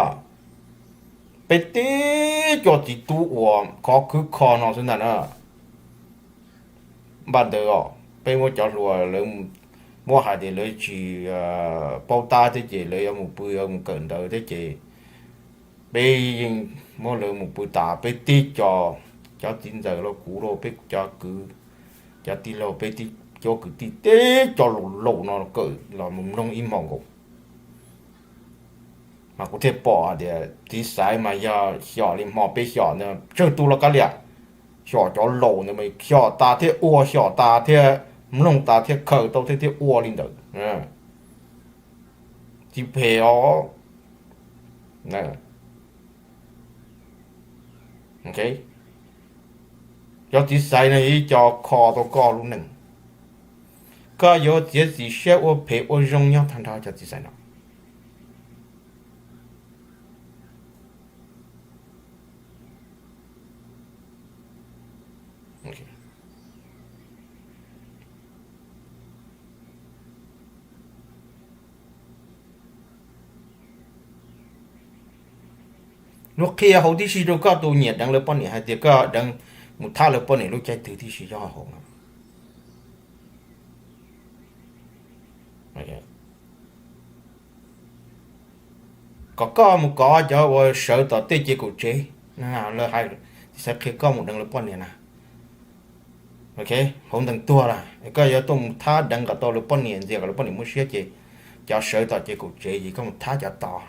Peb tib co txiv tub uas khov khwb kho no xwb ntag na. Npaj ntawd os, peb muab cov hluas lawv muab hais tias lawv tsis paub tab thiab ces lawv yuav mus pw yuav mus kawm ntawv thiab ces peb yeej muab lawv mus pw tas, peb tib co, cov txiv ntxawm los kuv los peb cov kwv, cov tij laug peb tib co kwv tij teb co laus laus no kawm los mus mloog ib hmos nkaus. Mas kuv thiaj pom hais tias txiv xaiv mas yog xyom li hmo peb xyom ntawd tsawg tus los kav liam, xyom cov laus ntawd mas xyom tas thiaj ua, xyom tas thiaj mloog tas thiaj khaws tau thiab thiaj ua li ntawd. Tsis phem os. Cov txiv xaiv no yog ib co kho tau koj lub neej. Koj yuav txiav txim siab ua phem ua zoo nyob tag nrho cov txiv xaiv no. Luag qhia hauv tib si rau koj tus nyiam deev lawv poj niam hais tias koj deev mus thab lawv poj niam lub caij twg tib si yog hauv no. kom koj mus kov cov uas sawv tom tej ces kaum tsev. Lawv hais, txiv Xaiv qhia koj mus deev lawv poj niam na. Hauv ntees tuag lawm, koj yuav tuaj mus thab deev kom tau lawv poj niam, ntxias kom lawv poj niam muaj siab ces cov sawv tom ces kaum tsev ces koj mus thab cov tod.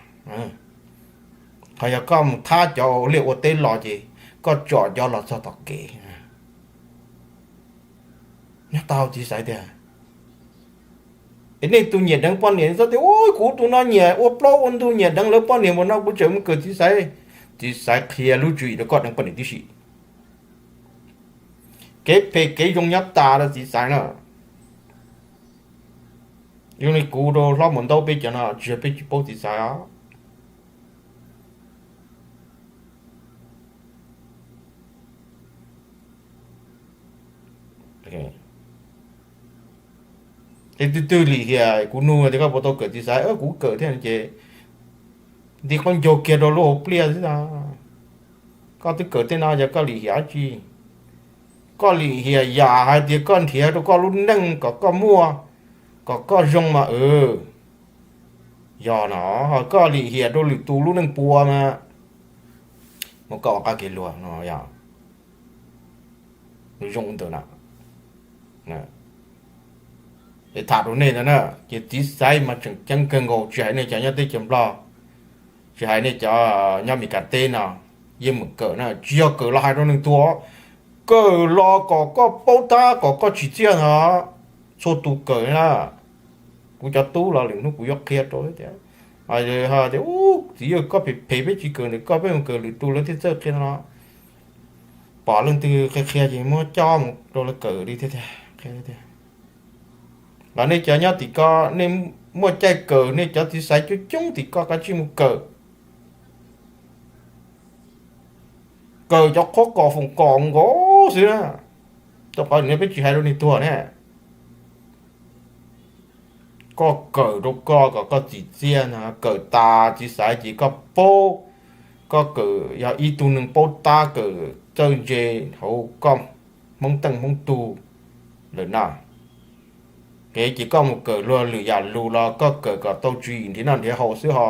Qhov yog koj mus thab cov liaj ua teb los ces koj tsom cov los txog tom kev. Nyob tau txiv Xaiv tias, es nej tus nyiam deev poj niam txhob tias, ua kuv tus no nyiam ua plaub ua ntug nyiam deev lawv poj niam npaum no kuv tseem mus kawm txiv Xaiv. Txiv Xaiv qhia lub tswv yim rau koj deev poj niam tib si. Kev phem kev zoo nyob tas rau txiv Xaiv na. Zoo li kuv rau hlob Muas Ntaub peb cov no tsis yog peb tsis paub txiv Xaiv os. Es twg twg lim hiam kuv nug tias koj puas tau kawm txiv Xaiv, kuv kawm thiab ces nti qaub ncaug kiag rau lub hauv pliaj xwb os. Koj twb kawm tej no yog koj lim hiam dab tsi? Koj lim hiam yam hais tias koj nrhiav rau koj lub neej kom koj muaj, kom koj zoo mas. Yog no, ho koj lim hiam rau lwm tus lub neej puas mas, muab koj ua qab kev luag no yog zoo ntawd na. Es tham rau nej ntawd na, ces txiv Xaiv mas tseem ceeb kawg nkaus, tsis hais nej cov nyob teb chaws Nplog, tsis hais nej cov nyob Meskas teb no, yeej meem kawm na, tsis yog kawm los hais rau neeg tuag, kawm los kom koj paub tab kom koj tsim txiaj ntag. Txhua tus kawm na, kuv cov tub los lwm hnub kuv yuav qhia rau tias, tias, txiv yawg koj phem phem peb tsis kawm ntawm koj, peb mus kawm lwm tus lawv thiaj txawj qhia no. Pom leej twg qhia qhia ces muab cob mus rau lawv kawm li thiab tiag. Los nej cov nyob tim ko, nej muaj caij kawm, nej cov txiv Xaiv coob coob tim ko kav tsij mus kawm. Kawm cov qhuab kom foom kom nkaus xwb na, rau qhov peb tsis hais rau neeg tuag ne. Koj kawm rau koj kom koj tsim txiaj no, kawm tas txiv Xaiv ces koj paub, koj kawm yog ib tug neeg paub tab kawm txawj ntse hauv koj Hmoob teej Hmoob tug lawm na. Ces koj mus kawm luag lwm yam lus los koj kawm kom tau tswv yim nrhiav noj nrhiav haus xwb ho.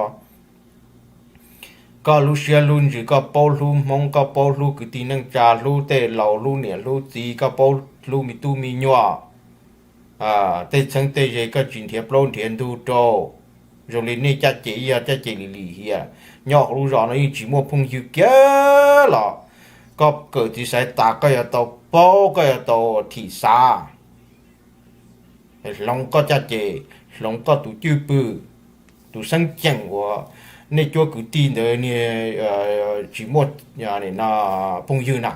Koj lub siab lub ntsws koj paub hlub Hmoob, koj paub hlub kwv tij neej tsa, hlub tej laus, hlub niam hlub txiv, koj paub hlub me tub me nyuam, tej txheeb tej ze koj tsis nrhiav plaub nrhiav ntug rau. Zoo li nej caj ces ib yam caj ces lim lim hiam, nyob hauv lub zos no yeej tsis muaj phooj ywg kiag los koj kawm txiv Xaiv tas koj yuav tau paub, koj yuav tau thim xav, hloov koj caj ces, hloov koj tus cwj pwm, tus xeeb ceem uas nej cuab kwv tij ntawd tsis muaj phooj ywg na.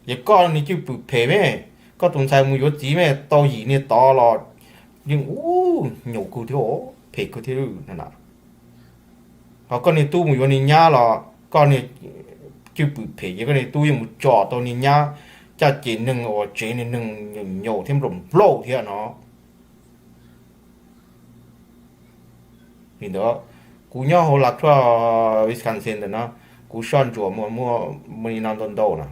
Ces koj niag cwj pwm phem me, koj tus ntxhais mus yuav txiv me tau yim niag tod los yeej ub nyaum kawg thiab, phem kawg thiab na. Ho koj niag tub mus yuav niag nyab los koj niag cwj pwm phem ces koj niag tub yeej mus tsom tau niag nyab caj ces neeg uas tsev niag neeg nyaum thiab nplaum nplaum thiab no. Li ntawd, kuv nyob hauv La Crosse, Wisconsin ntawm no, kuv soj ntsuam muaj li no ntau ntau na.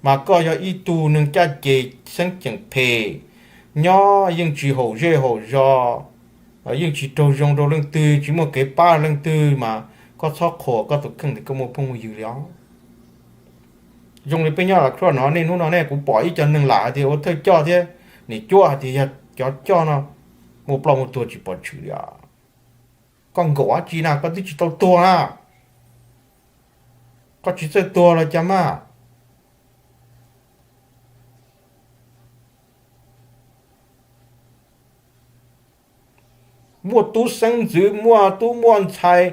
Mas koj yog ib tug neeg caj ces xeeb ceem phem, nyob yeej tsis haum zej haum zos, yeej tsis raug zoo rau leej twg, tsis muaj kev pab leej twg mas koj txhob qhuas koj tus kheej tias koj muaj phooj ywg li os. Zoo li peb nyob La Crosse no, nej hnub no nej kuv pom ib co neeg lam hais tias ua thawj coj thiab, nim cuab hais tias yog cov coj no muaj ploj muaj tuag tsis pom tshwm li os. Koj nkaum dab tsi na, koj twb tsis tau tuag na, koj tsis txawj tuag los cas mas. Muaj tub xeeb ntxwv, muaj tub muaj ntxhais,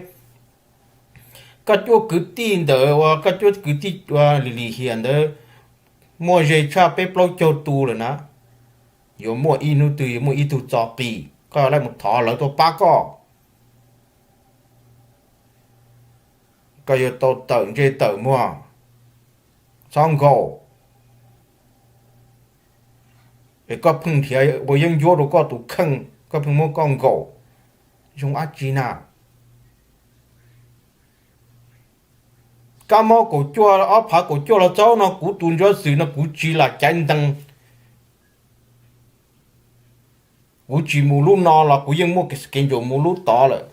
koj cuab kwv tij ntawd uas koj cuab kwv tij ua lim lim hiam ntawd, muaj ze tshaj peb plaub caug tus lawm na. Yuav muaj ib hnub twg yuav muaj ib tug txo qis, koj yuav mus thov lawv tuaj pab koj. Koj yuav tau tawm ntsej tawm muag, txhob nkaum. Es koj pheej nrhiav ua yeeb ncuab rau koj tus kheej, koj pheej muab koj nkaum, zoo dab tsi na? Kab mob kaum cuaj, ob phav kaum cuaj los txog no kuv tus ntsuab xwm no kuv tsis lam caiv ntees. Kuv tsis mus lub no los kuv yeej muaj kev ntsaum mus lub tod lawm.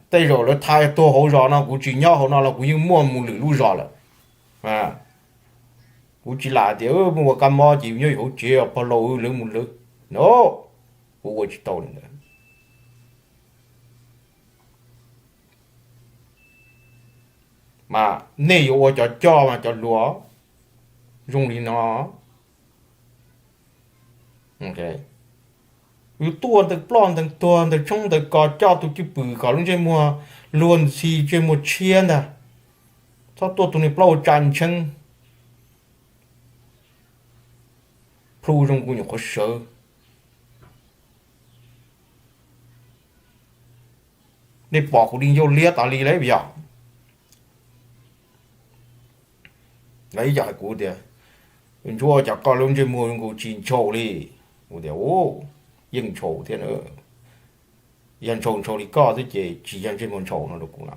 Tej zaum lawv tha tuag hauv zos no kuv tsis nyob hauv no los kuv yeej muaj mus lwm lub zos lawm. Kuv tsis lam tias mus ua kab mob ces nyob hauv tsev pog laus lawv mus lawv no, kuv ua tsis tau li ntawd. Mas nej yuav ua cov coj mas cov hluas zoo li no. Yus tuaj ntawd ploj ntawd tuag ntawd tshoob ntawd kos coj tus cwj pwm kom lub ntsej muag luag ntxhi ntsej muag tshiab ntag. Txhob tuaj tus niag plaub hau tsa ntsheeb plhu zoo kuv nyuam qhuav sawv. Nej pom kuv di ncauj liab tas li lawm yog? Lawv ib yam hais kuv tias, Ntsuab, cas koj lub ntsej muag nkaus tsis ntshaus li? Kuv tias, Yeej ntshaus thiab na. Yog ntshaus ntshaus li koj xwb ces tsis yog ntsej muag ntshaus no rau kuv no.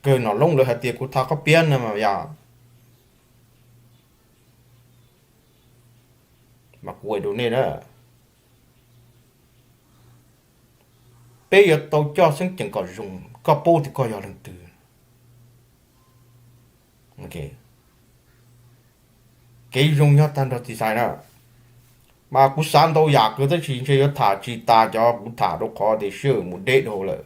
Kawg Nom Loob lawv hais tias kuv tha qhob piab no mas yog, mas kuv hais rau nej na, peb yuav tau coj xeeb ceem kom zoo, koj paub tias koj yog leej twg. Kev zoo nyob tag nrho txiv xais na. Mas kuv xav ntau yam kawg tab sis ntshe yuav tham tsis tas cov kuv tham rau qhov tias sij hawm mus deb dhau lawm,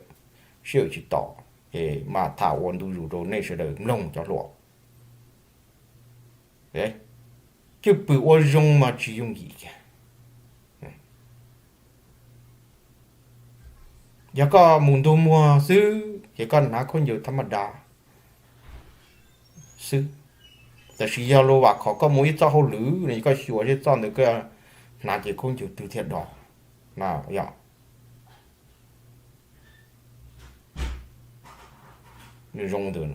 sij hawm tsis tos, ces mas tham ua ntu zus rau nej sawv daws mloog cov hluas. Cwj pwm ua zoo mas tsis yooj yim kiag. Yog koj mus ntug muag xwb ces koj hnav khaub ncaws thab maj da xwb, tab sis yog luag vam khom koj mus ib txoj hauj lwm no koj xyuas seb txoj ntawd koj hnav ces khaub ncaws twg thiaj do na. Yog nws zoo ntawd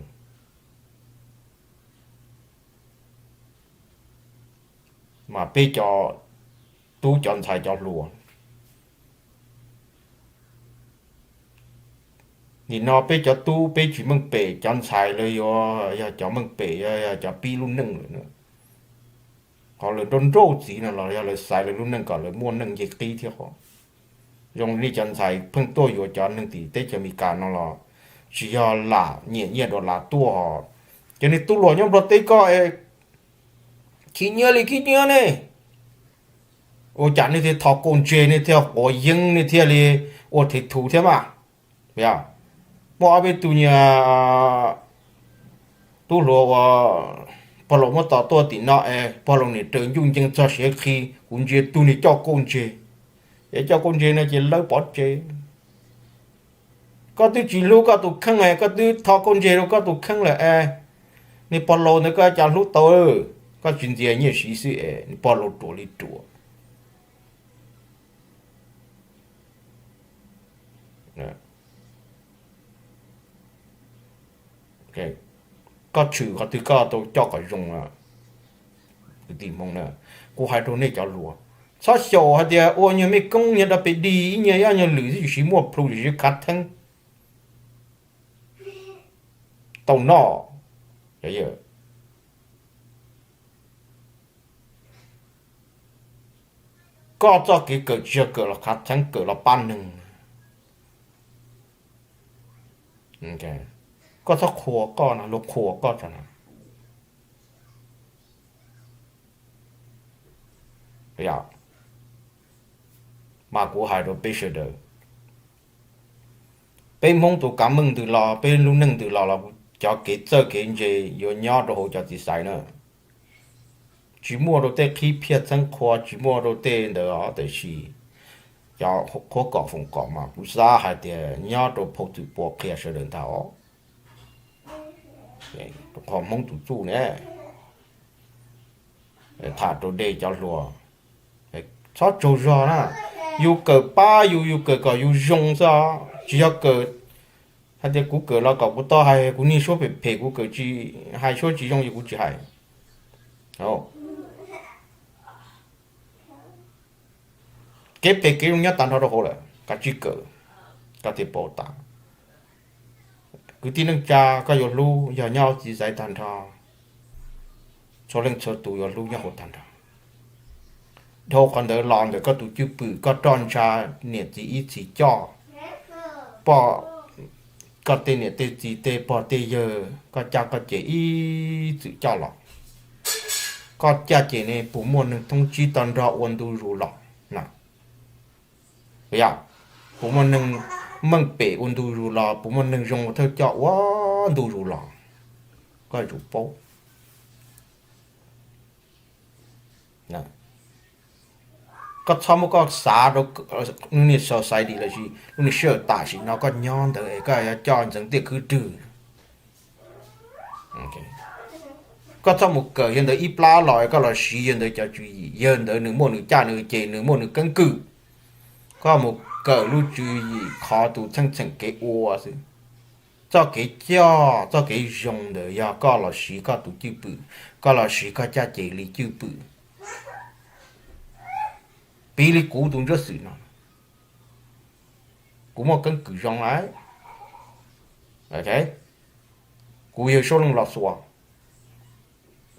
mas peb cov tub cov ntxhais cov hluas, nim no peb cov tub peb tsis meej pem, cov ntxhais lawv yuav yog cov meej pem, yog cov pib lub neej lawm. Qhov lawv nrauj nrauj txiv no los yog lawv xaiv lawv lub neej kom lawv muaj neej nce qib thiab os. Zoo li nej cov ntxhais pheej tuaj yuav cov neeg tim teb chaws Amelikas no los tsis yog lam nyiam nyiaj dollar tuaj os. Cov niag tub hluas nyob Nplog teb koj es khib nyiab li khib nyiab ne, ua cas nej thiaj tho kauj ntseg, nej thiaj quav yeeb, nej thiaj li ua thev thuv thiab mas. Yog muaj ob peb tug niag tub hluas uas pog laus muab tos tuaj tim no es pog laus niam raws ncuj ncees txog siav qhi, kuv ntsia tug niag coj kauj ntseg, es coj kauj ntseg no ces lawv pov tseg. Koj twb tsis hlub koj tus kheej es koj twb tho kauj ntseg rau koj tus kheej lawm es, niag pog laus ntawd koj cas hlub tau, koj tsis ntxias nyiaj siv xwb es niag pog laus ruam li ruam. Koj tshwm qhov twg koj tau coj kom zoo. Kwv tij Hmoob na, kuv hais rau nej cov hluas, txhob xyaum hais tias ua nyuag mej koob nyuag dog pes dig ib nyuag ib nyuag lwm xwb tsis muaj plhu tsis khav theeb tau noj. Koj txoj kev kawm tsis yog kawm los khav theeb, kawm los pab neeg. Koj txhob qhuas koj no, luag qhuas koj tso no. Mas kuv hais rau peb sawv daws, peb Hmoob tus kav meej ntws los, peb lub neej ntws los los cov kev txawj kev ntse yuav nyob rau hauv cov txiv xaiv na. Tsis muaj rau tej qhib phiaj txheeb qhua, tsis muaj rau tej ntawd os, tiam sis cov qhuab kom foom kom mas kuv xav hais tias nyob rau phau Txwm Pua qhia sawv daws ntag os. Rau qhov Hmoob tus txuj ne, tham rau dej cov hluas, txhob tsaug zog na. Yus kawm pab yus, yus kawm kom yus zoo xwb os, tsis yog kawm Hais tias kuv kawm los kom kuv tau hais, kuv niag suab phem phem, kuv kawm tsis, hais suab tsis zoo ces kuv tsis hais. Kev phem kev zoo nyob tag nrho rau hauv lawm, koj tsis kawm, koj thiaj paub tas. Kwv tij neej tsa, koj yuav hlub yog nyob hauv txiv xaiv tag nrho, txhua leej txhua tus yuav hlub nyob hauv tag nrho. Dhau qhov ntawd los ntawm koj tus cwj pwm, koj roj ntsha niam txiv ib txhis coj, poj, koj tej niam tej txiv tej pog tej yawg, koj caj koj ces ib txwm coj los. Koj caj ces ne puas muaj neeg thoob tsib tag nrho ua ntu zus los na? Yog puas muaj neeg meej pem ua ntu zus los, puas muaj neeg zoo ua thawj coj ua ntu zus los? Koj yuav tsum paub. Koj txhob muab koj xav rau lub niag society lossis lub niag sij hawm tam sim no koj nyob ntawd es koj yuav coj ntxeev tiaj khwb rwg. Koj txhob mus kawm yawg ntawd ib plab los koj los siv yawg ntawd cov tswv yim. Yawg ntawd nws muaj nws caj nws ces, nws muaj nws keeb kwm. Koj mus kawm lub tswv yim qhov tus txheej txheem kev ua xwb. Txoj kev coj, txoj kev zoo ntawd yog koj los siv koj tus cwj pwm, koj los siv koj caj ces li cwj pwm. Piv li kuv tus ntsuab xwm no, kuv muaj keeb kwm zoo lawm. Kuv yawg Suab Leej Los Xuas,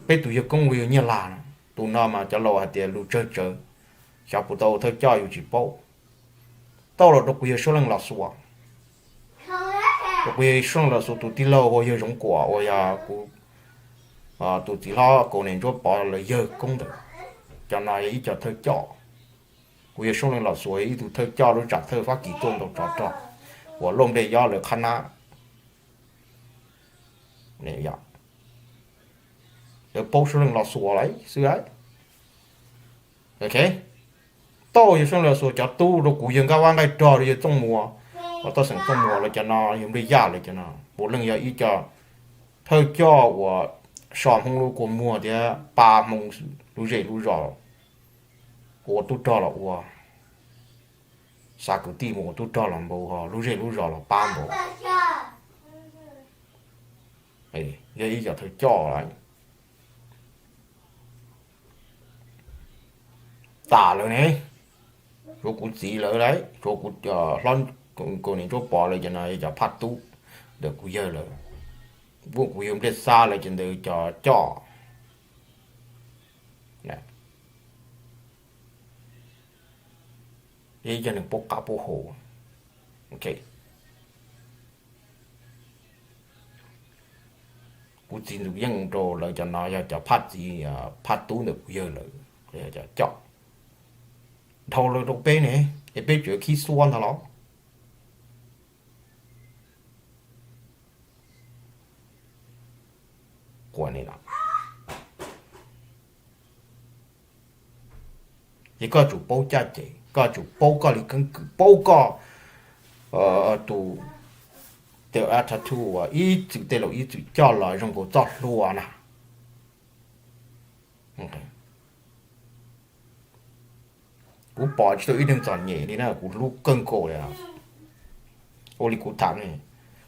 peb tus yawg koob yawg Nyiaj Lag no, tus no mas cov laus hais tias lus tsawg tsawv, xyov puas tau thawj coj yus tsis paub. Tau los rau kuv yawg Suab Leej Los Xuas, rau kuv yawg Suab Leej Los Xuas tus tij laug hu ua yawg Zoov Kuam uas yog kuv tus txiv hlob Kaus Niam Ntsuab Pov lawv yawg koob ntawd. Cov no yog ib co thawj coj. Kuv yawg Suab Leej Los Xuas yog ib tug thawj coj lub tsam thawj Fab Kis tuaj ntaus tsov rog uas Lauj Nplej Yob lawv qhab nab. Lawv paub Suab Leej Los Xuas lawm xwb. Tau yawg Suab Leej Los Xuas cov tub rau kuv yawg Nkaj Vab Nqaij Rog, rau yawg Txooj Muas, uas Toj Xeem Txooj Muas lawv cov no, yawg Nplej Yaj lawv cov no, puav leej yog ib co thawj coj uas so Hmoob lub kua muag thiab pab Hmoob lub zej lub zos, ua tub rog los ua, xa kwv tij mus ua tub rog los npaum, lub zej lub zos los pab npaum. Yog ib co thawj coj lawm. Tas lawm ne, tshuav kuv txiv lawv lawm, tshuav kuv hlob Kaus Niam Ntsuab Pov lawv cov no yog cov phaj tub ntawm kuv yawg lawm. Kuj kuv yawg Nplej Xab lawv cov ntawd cov coj. Yog ib co neeg paub qab paub hau. Kuv txiv ntxum yeej rau lawv cov no yog cov phaj txiv, phaj tub ntawm kuv yawg lawm, yog cov coj. Dhau lawm rau peb ne, es peb tseem khib xuab ntag los? Quas ne los? Ces koj tsum paub caj ces, koj tsum paub koj li keeb kwm, paub koj tus tes attitude uas ib txwm tej laus ib txwm coj los zoo nkaus txoj hlua na. Kuv pom tsis tau ib leeg txom nyem li na, kuv hlub kawg nkaus li. Ua li kuv tham ne,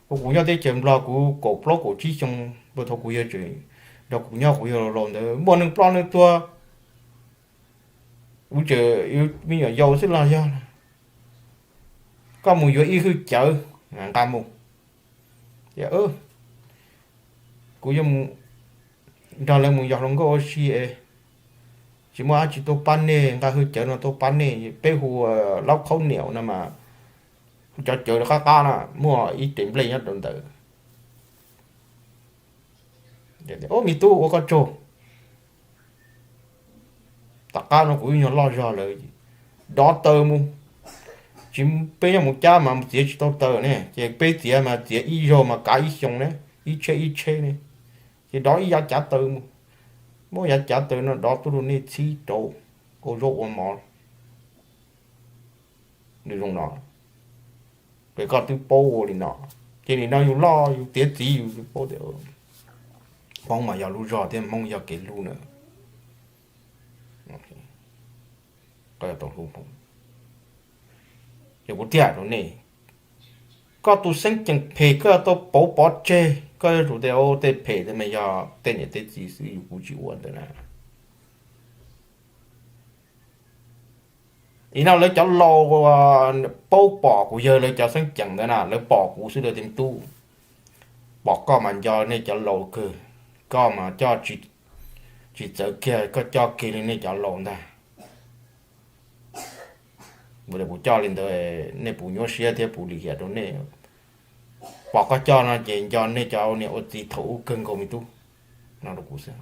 kuv nyob teb chaws Nplog kuv kaum plaub kaum tsib xyoo, thaum kuv yawg tseem nrog kuv nyob kuv yawg laus laus ntawd muaj neeg ploj neeg tuag, kuv tseem me nyuam yaus xwb los yog koj mus yuav ib hwj cawv nqa mus. Kuv yuav mus nrog lawv mus yos hluas nkauj ua si es tsis muaj dab tsi tuaj pab nej, nqa hwj cawv no tuaj pab nej, peb hu laub khaub niam no mas, hu cov cawv qab qab na, muaj ib tes nplej nyob rau ntawd. Ub, me tub, ua koj tsaug. Tom qab no kuv ib nyuag loj zog lawm, dov taws mus. Tsis, peb nyob mus cab mas txiav tsis tau taws ne, ces peb txiav mas txiav ib zaug mas kav ib xyoo ne, ib tsheb ib tsheb ne. Ces dov ib yav cav taws mus, muab yav cav taws no dov tuaj rau nej txhib rau ua zaub ua mov li zoo no. Ces koj twb paub ua li no, ces nim no yus loj yus tiav txiv yus paub tias Hmoob mas yog lub zog thiab Hmoob yog kev hlub na. Koj yuav tau hlub Hmoob. Ces kuv thiaj hais rau nej, Koj tus xeeb ceem phem koj tau pauv pov tseg, koj yuav tsum tias tej phem ntawd mas yog tej niam tej txiv xwb, yus kuv tsis ua ntawd na. Nim no lawv cov laus paub pom kuv yawg lawv cov xeeb ceem ntawd na, lawv pom kuv xwb lawv tias me tub, pom koj mas nco nej cov laus kawg, koj mas coj tsis txawv kiag, koj coj kiag li nej cov laus ntag. Kuv coj li ntawd nej puas nyuaj siab thiab puas lim hiam rau nej? Pom koj coj no ces nco nej cov niam ua txiv thaum ub kawg nkaus me tub, no rau kuv xwb.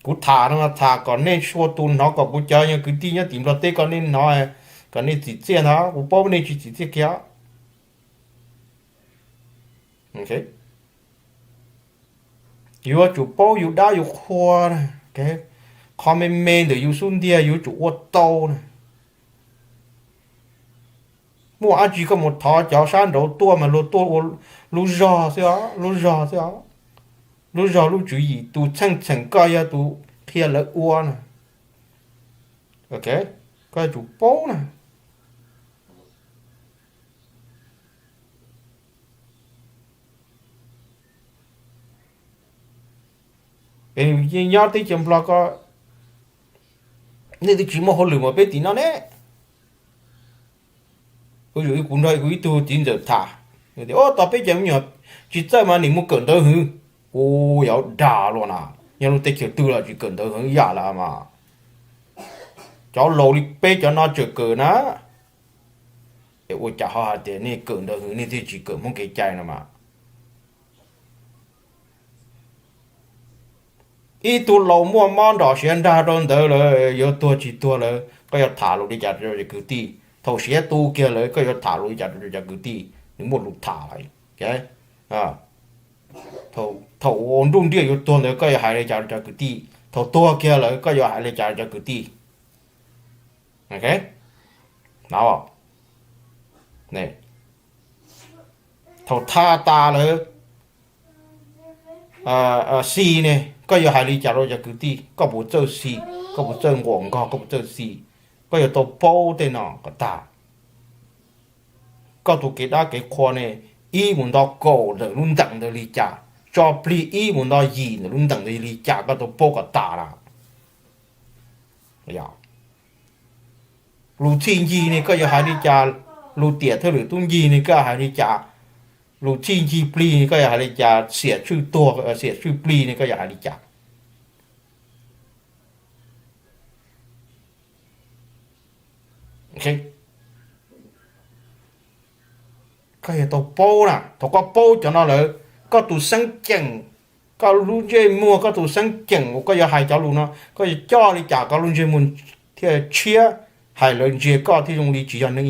Kuv tham no tham kom nej txhua tus hnov, kom kuv cov kwv tij nyob tim Nplog teb kom nej hnov, kom nej txim txiaj ntag, kuv paub nej tsis txim txiaj kiag. Yuav tsum paub yus dab yus qhua, qhov me me ntawm yus xub ntiag yuav tsum ua tau na. Muaj dab tsi koj mus thov cov sab nraud tuaj mas luag tuaj ua lub zog xwb os, lub zog xwb os. Lub zog lub tswv yim tus txheej txheem koj yog tus qhia lawv ua na. Koj yuav tsum paub na. Es nyob teb chaws Nplog ko, nej twb tsis muaj hauj lwm mas peb tim no ne. Kuv yug kuv nrog kuv ib tug txiv ntxawm tham, tias tos peb cov me nyuam tsis txawj mas nim mus kawm ntawv hwv. Kuv yuav dag luaj na, nyob lub teb chaws twg los tsis kawm ntawv hwv ib yam lawm mas. Cov laus li peb cov no tseem kawm na. Es ua cas ho hais tias nej kawm ntawv hwv nej thiaj tsis kawm Hmoob kev cai no mas? Ib tug laus muaj mob nrom siav nrag rau ntawd lawm, yuav tuag tsis tuag lawm, koj yuav tham lus li cas rau cov kwv tij? Thaum siav tu kiag lawm koj yuav tham lus li cas rau cov kwv tij? Nws muaj lus tham lawm. Thaum ua nruj nriaj yuav tuag ntawd koj yuav hais li cas rau cov kwv tij? Thaum tuag kiag lawm koj yuav hais li cas rau cov kwv tij? Thaum thaj tas lawm, xi ne, koj yuav hais li cas rau cov kwv tij? Koj puas txawj xi? Koj puas txawj nquam nkog? Koj puas txawj xi? Koj yuav tau paub tej no kom tag. Koj tus kev dab kev qhua ne, ib mus nto kaum ntawm lub ntees ntawd li cas, tso plig ib mus nto yim ntawm lub ntees ntawd li cas, koj tau paub kom tas lawm. Lus txhij ncig ne koj yuav hais li cas? Lus tiam thawj lwm tub ncig ne koj hais li cas? Lus txhij ncig plig ne koj yuav hais li cas? Xiam tswj tuag, xiam tswj plig ne koj yuav hais li cas? Koj yuav tau paub na, thaum koj paub cov no lawm, koj tus xeeb ceem, koj lub ntsej muag, koj tus xeeb ceem uas koj yuav hais cov lus no, koj yuav coj li cas koj lub ntsej muag thiaj tshiab, hais lawv ntsia koj thiaj zoo li tsis yog neeg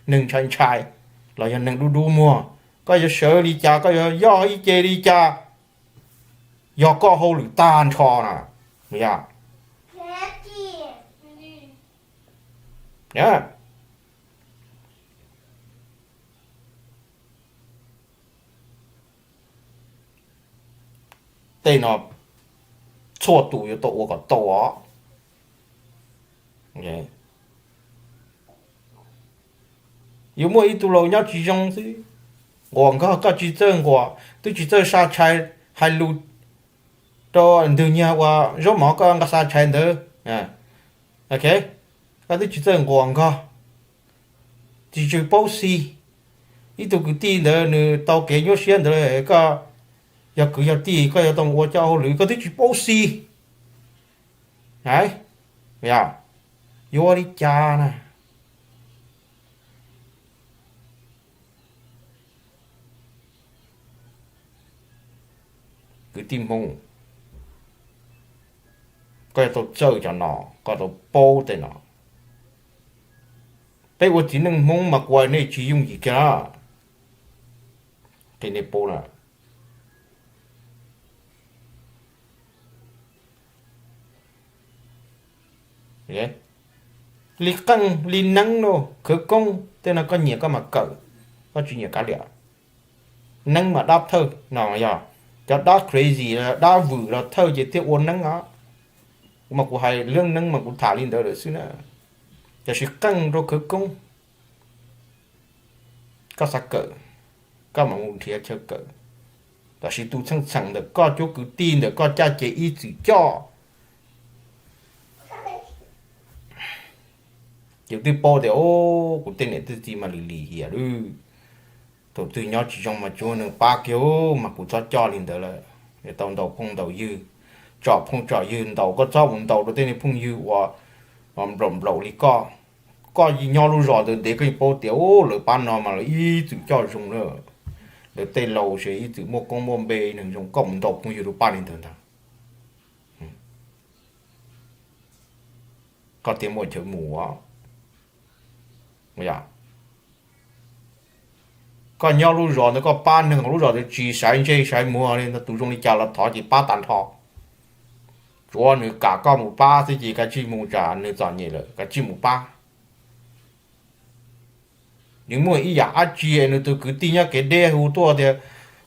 ntshai ntshai los yog neeg dub dub muag. Koj yuav sawv li cas, koj yuav yoj ib ce li cas, yog koj hauj lwm tag nrho na. Tej no txhua tus yuav tau ua kom tau os. Yuav muaj ib tug laus nyob tsis zoo xwb, nquas nkog, koj tsis txawj nquas, twb tsis txawj sa tshais hais lus rau ntwg nyag uas zaub mov koj nqa xa tshais ntawd. Koj twb tsis txawj nquas nkog, tsis tsw paub xi. Ib tug kwv tij ntawd nws tau kev nyuaj siab ntawd, koj yog kwv yog tij koj yuav tau ua cov hauj lwm koj twb tsis paub xi. Yuav ua li cas na? Kwv tij Hmoob, koj yuav tau txawj cov no, koj tau paub tej no. Peb ua txiv neej Hmoob mas kuv hais nej tsis yooj yim kiag na. Qhia nej paub na. Li qeej li neeb no, khawv koob tej no koj nyiam koj mam kawm, koj tsis nyiam kav liam. Neeb mas dab thawj no yog cov dab crazy, dab vwm los thawj ces thiaj ua neeb os. Kuv mas kuv hais lub neeb mas kuv tham li ntawd lawm xwb na. Tam sis qeej rau khawv koob, koj xav kawm, koj mam mus nrhiav chaw kawm. Tam sis tus txheej txheem ntawm koj cuab kwv tij ntawm koj caj ces ib txwm coj. Ces twb paub tias, o, kuv tej niam tej txiv mas lim lim hiam lawm. Thaum twg nyob tsis zoo mas tsuav neeg pab kiag, mas kuv txhob coj li ntawd lawm. Tau ntaus phooj ntaus ywg, tsom phooj tsom ywg ntaus, koj txhob mus ntaus rau tej niag phooj ywg uas nplaum nplaum li koj. Koj nyob lub zos ntawd ntev koj yeej paub tias, u, lawv pab no mas lawv ib txwm coj zoo lawm. Lawv tej laus ces ib txwm muaj koob muaj npe neeg zoo, koj mus ntaus phooj ywg rau pab li ntawd ntag. Koj thiaj muaj chaw mus. Koj nyob lub zos ntawd koj pab neeg hauv lub zos ntawd tsis xaiv ntsej xaiv muag li ntag, tus zoo li cas los thov ces pab tag nrho. Tsuav nws kam koj mus pab xwb ces kav tsij mus, tsam nws txom nyem lawm kav tsij mus pab. Nws muaj ib yam dab tsi nws tus kwv tij nyob kev deb hu tuaj tias,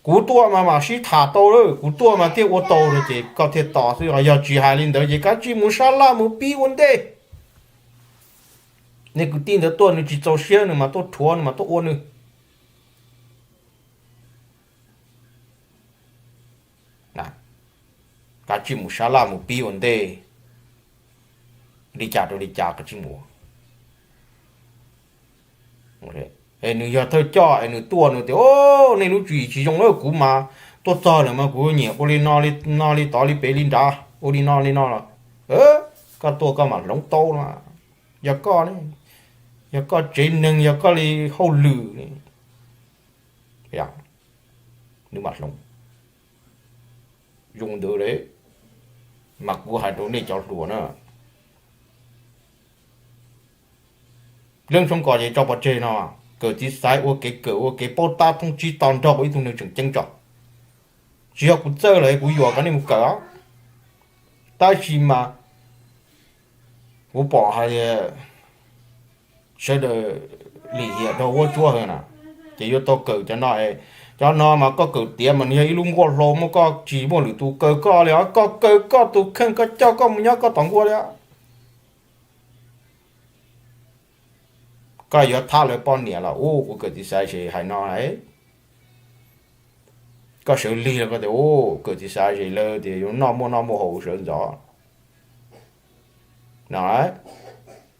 kuv tuaj mas mam sib tham tau lawm, kuv tuaj mas thiaj ua tau lawm, ces koj thiaj tos xwb. Yog tsis hais li ntawd ces kav tsij mus sab laj mus pib ua ntej. Nej kwv tij ntawd tuaj nws tsis txaus siab nws mas tuaj rhuav nws mas tuaj ua nws. Kav tsij mus sab laj mus pib ua ntej. Li cas rau li cas kav tsij mus. Es nws yog thawj coj es nws tuaj nws tias, o, nej lub tswv yim tsis zoo lawm, kuv mas tuaj txog lawm mas kuv nyiam ua li no li no li tod li pem li nrad, ua li no li no los, koj tuaj koj mam hloov tau no. Yog koj, yog koj tsev neeg, yog koj li hauj lwm, nws mam hloov. Zoo ntawd li, mas kuv hais rau nej cov hluas na, leej tshoob kos ces tso pov tseg no, kawm txiv xaiv ua kev kawm ua kev paub tab thoob tsib to nrog ua ib tug neeg tseem ceeb tso. Tsis yog kuv txawj los kuv yuam kom nej mus kawm os, tab sis mas kuv pom hais tias sawv daws lim hiam rau huab tsuab heev na, ces yuav tau kawm cov no. Cov no mas koj kawm tiav mas nws yog ib lub nkuaj hlau, muaj koj tsis muaj lwm tus kaw koj li os, koj kaw koj tus kheej, koj coj koj mus nyob koj tom nkuaj li os. Koj yuav thab lawv poj niam los, u, kuv kawm txiv xaiv ces hais no, koj sawv lig los koj tias, u, kawm txiv xaiv ces lawv tias yuav noj muaj noj muaj haus sawv ntxov no,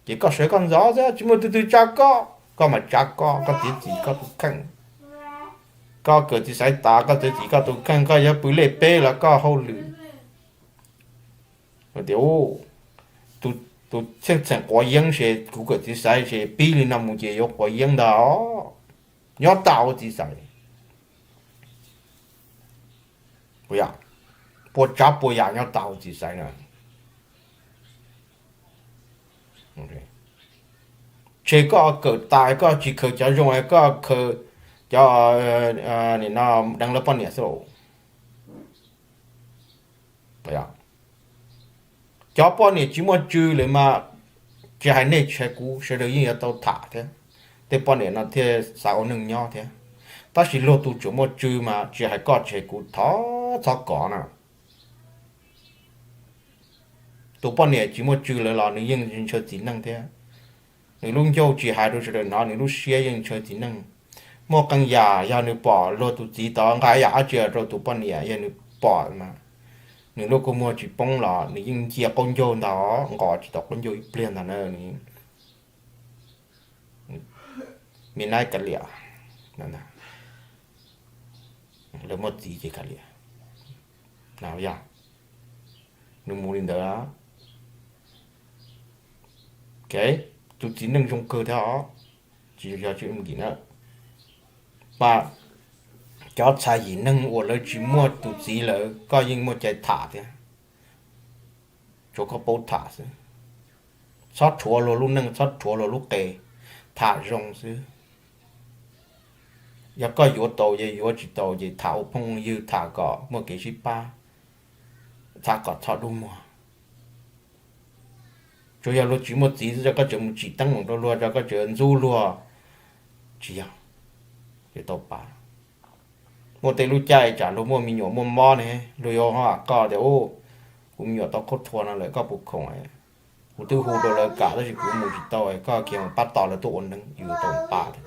ces koj sawv koj ntxov xwb, tsis muaj tus twg tsa koj, koj mam tsa koj, koj txiav txim koj tus kheej. Koj kawm txiv xaiv tas koj txiav txim koj tus kheej, koj yuav pw lej peb los koj hauj lwm. Tias, tus txheej txheem quav yeeb ces kuv kawm txiv xaiv ces pib li no mus ces yuav quav yeeb ntag. Nyob tas ua txiv xaiv, puas tsav puas yam nyob tas ua txiv xaiv na. Tseg koj kawm tas koj tsis khaws cov zoo, koj khaws cov deev lawv poj niam xwb. Cov poj niam tsis muaj tswv lawm mas, tsis hais nej tsis hais kuv sawv daws yeej yuav tau tham thiab. Tej poj niam no thiaj xav ua neej nyob thiab. Tab sis luag tus tseem muaj tswv mas tsis hais koj tsis hais kuv thov txhob kov na. Tus poj niam tsis muaj tswv lawm los nws yeej ntshaw txiv neej thiab. Nws lub ncauj tsis hais rau sawv daws hnov, nws lub siab yeej ntshaw txiv neej. Muaj qee yam yog nws pom luag tus txiv tod nqa yam dab tsi rau tus poj niam, yog nws pom mas nws lub kua muag tsis poob los nws yeej ncia qaub ncaug ntag, nqos tsis tau qaub ncaug ib pliag ntag na. Me naib kav liam, lawv muaj txiv ces kav liam, yog nws mus li ntawd. Tus txiv neej zoo kawg thiab os, tsis yog tsis nkim na. Mas cov txhais yim neeg uas lawv tsis muaj tus txiv lawm koj yeej muaj cai tham thiab. Tsuav koj paub tham xwb. Txhob rhuav luag lub neej, txhob rhuav luag lub qe, tham zoo xwb. Yog koj yuav tau, yog yuav tsis tau ces tham ua phooj ywg, tham kom muaj kev sib pab, tham kom txhob dub muag. Tsuas yog luag tsis muaj txiv xwb, koj tseem mus tsim teeb meem rau luag, koj tseem ntxub luag, tsis yog, tsis tau pab. Muaj tej lub caij tsam luag muaj me nyuam muaj mob ne, luag yuav hais koj tias, u, kuv me nyuam tau khaub thua no lawm, koj puas khoom? Kuv twb hu rau lawv kam tab sis kuv mus tsis tau, koj kiag mus pab tos lawv tuaj ua neeb yus tau pab thiab.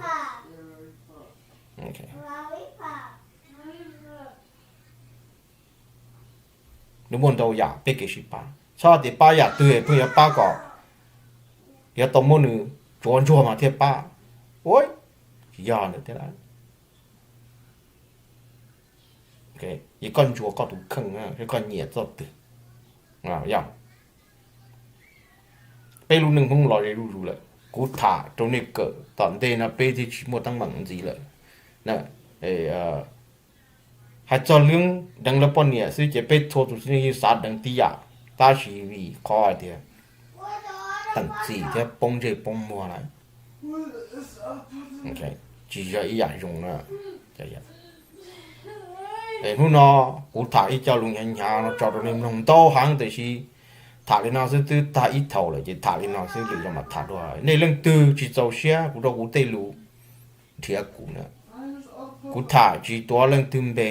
Nws muaj ntau yam peb kev sib pab, txhob tias pab yam twg pheej yuav pab kom yuav tau muab nws tsuav ntsuag mas thiaj pab. Ua, tsis yog ntawd thiab. Ces koj ntsuas koj tus kheej, koj nyiam txoj twg. Yog peb lub neej Hmoob los ze zuj zus lawm, kuv tham rau nej kawm tom ntej no peb thiaj tsis muaj teeb meem ntxiv lawm. Hais txog lub deev lawv poj niam xwb ces peb txhua tus txiv neej yeej xav deev tib yam, tab sis vim qhov hais tias teem txim thiab poob ntsej poob muag lawm, tsis yog ib yam zoo na. Es hnub no kuv tham ib co lus hnyav hnyav no tso rau nej mloog ntau heev, tiam sis tham li no xwb twb tag ib thaum lawm ces tham li no xwb, lwm zaus mam tham dua. Nej leej twg tsis txaus siab kuv rau kuv tej lus nrhiav kuv na. Kuv tham tsis tuav leej twg npe,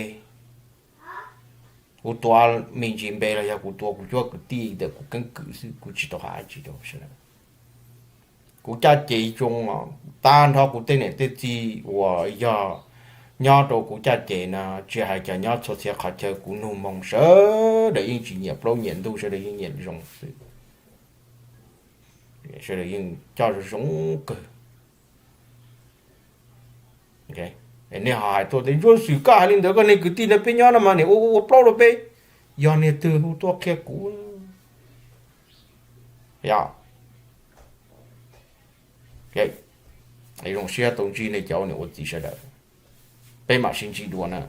kuv tuav me ntsis npe los yog kuv tuav kuv cuab kwv tij ntawm kuv keeb kwm xwb, kuv tsis tau hais dab tsi rau sawv daws. Kuv caj ces zoo, tag nrho kuv tej niam tej txiv uas yog nyob rau kuv caj ces no, tsis hais cov nyob txhua txhia qhov chaw kuv nug moo sawv daws yeej tsis nyiam plaub nyiam ntug, sawv daws yeej nyiam zoo xwb. Sawv daws yeej coj zoo kawg. Nej ho hais tuaj tias Ntsuag Xwm koj hais li ntawd, koj niag kwv tij ntawd peb nyob no mas nim ua ua plaub rau peb. Yog niag twg hu tuaj qhia kuv. Yog, zoo siab tau ntsib nej cov niam ua txiv sawv daws, peb mam sib ntsib dua na.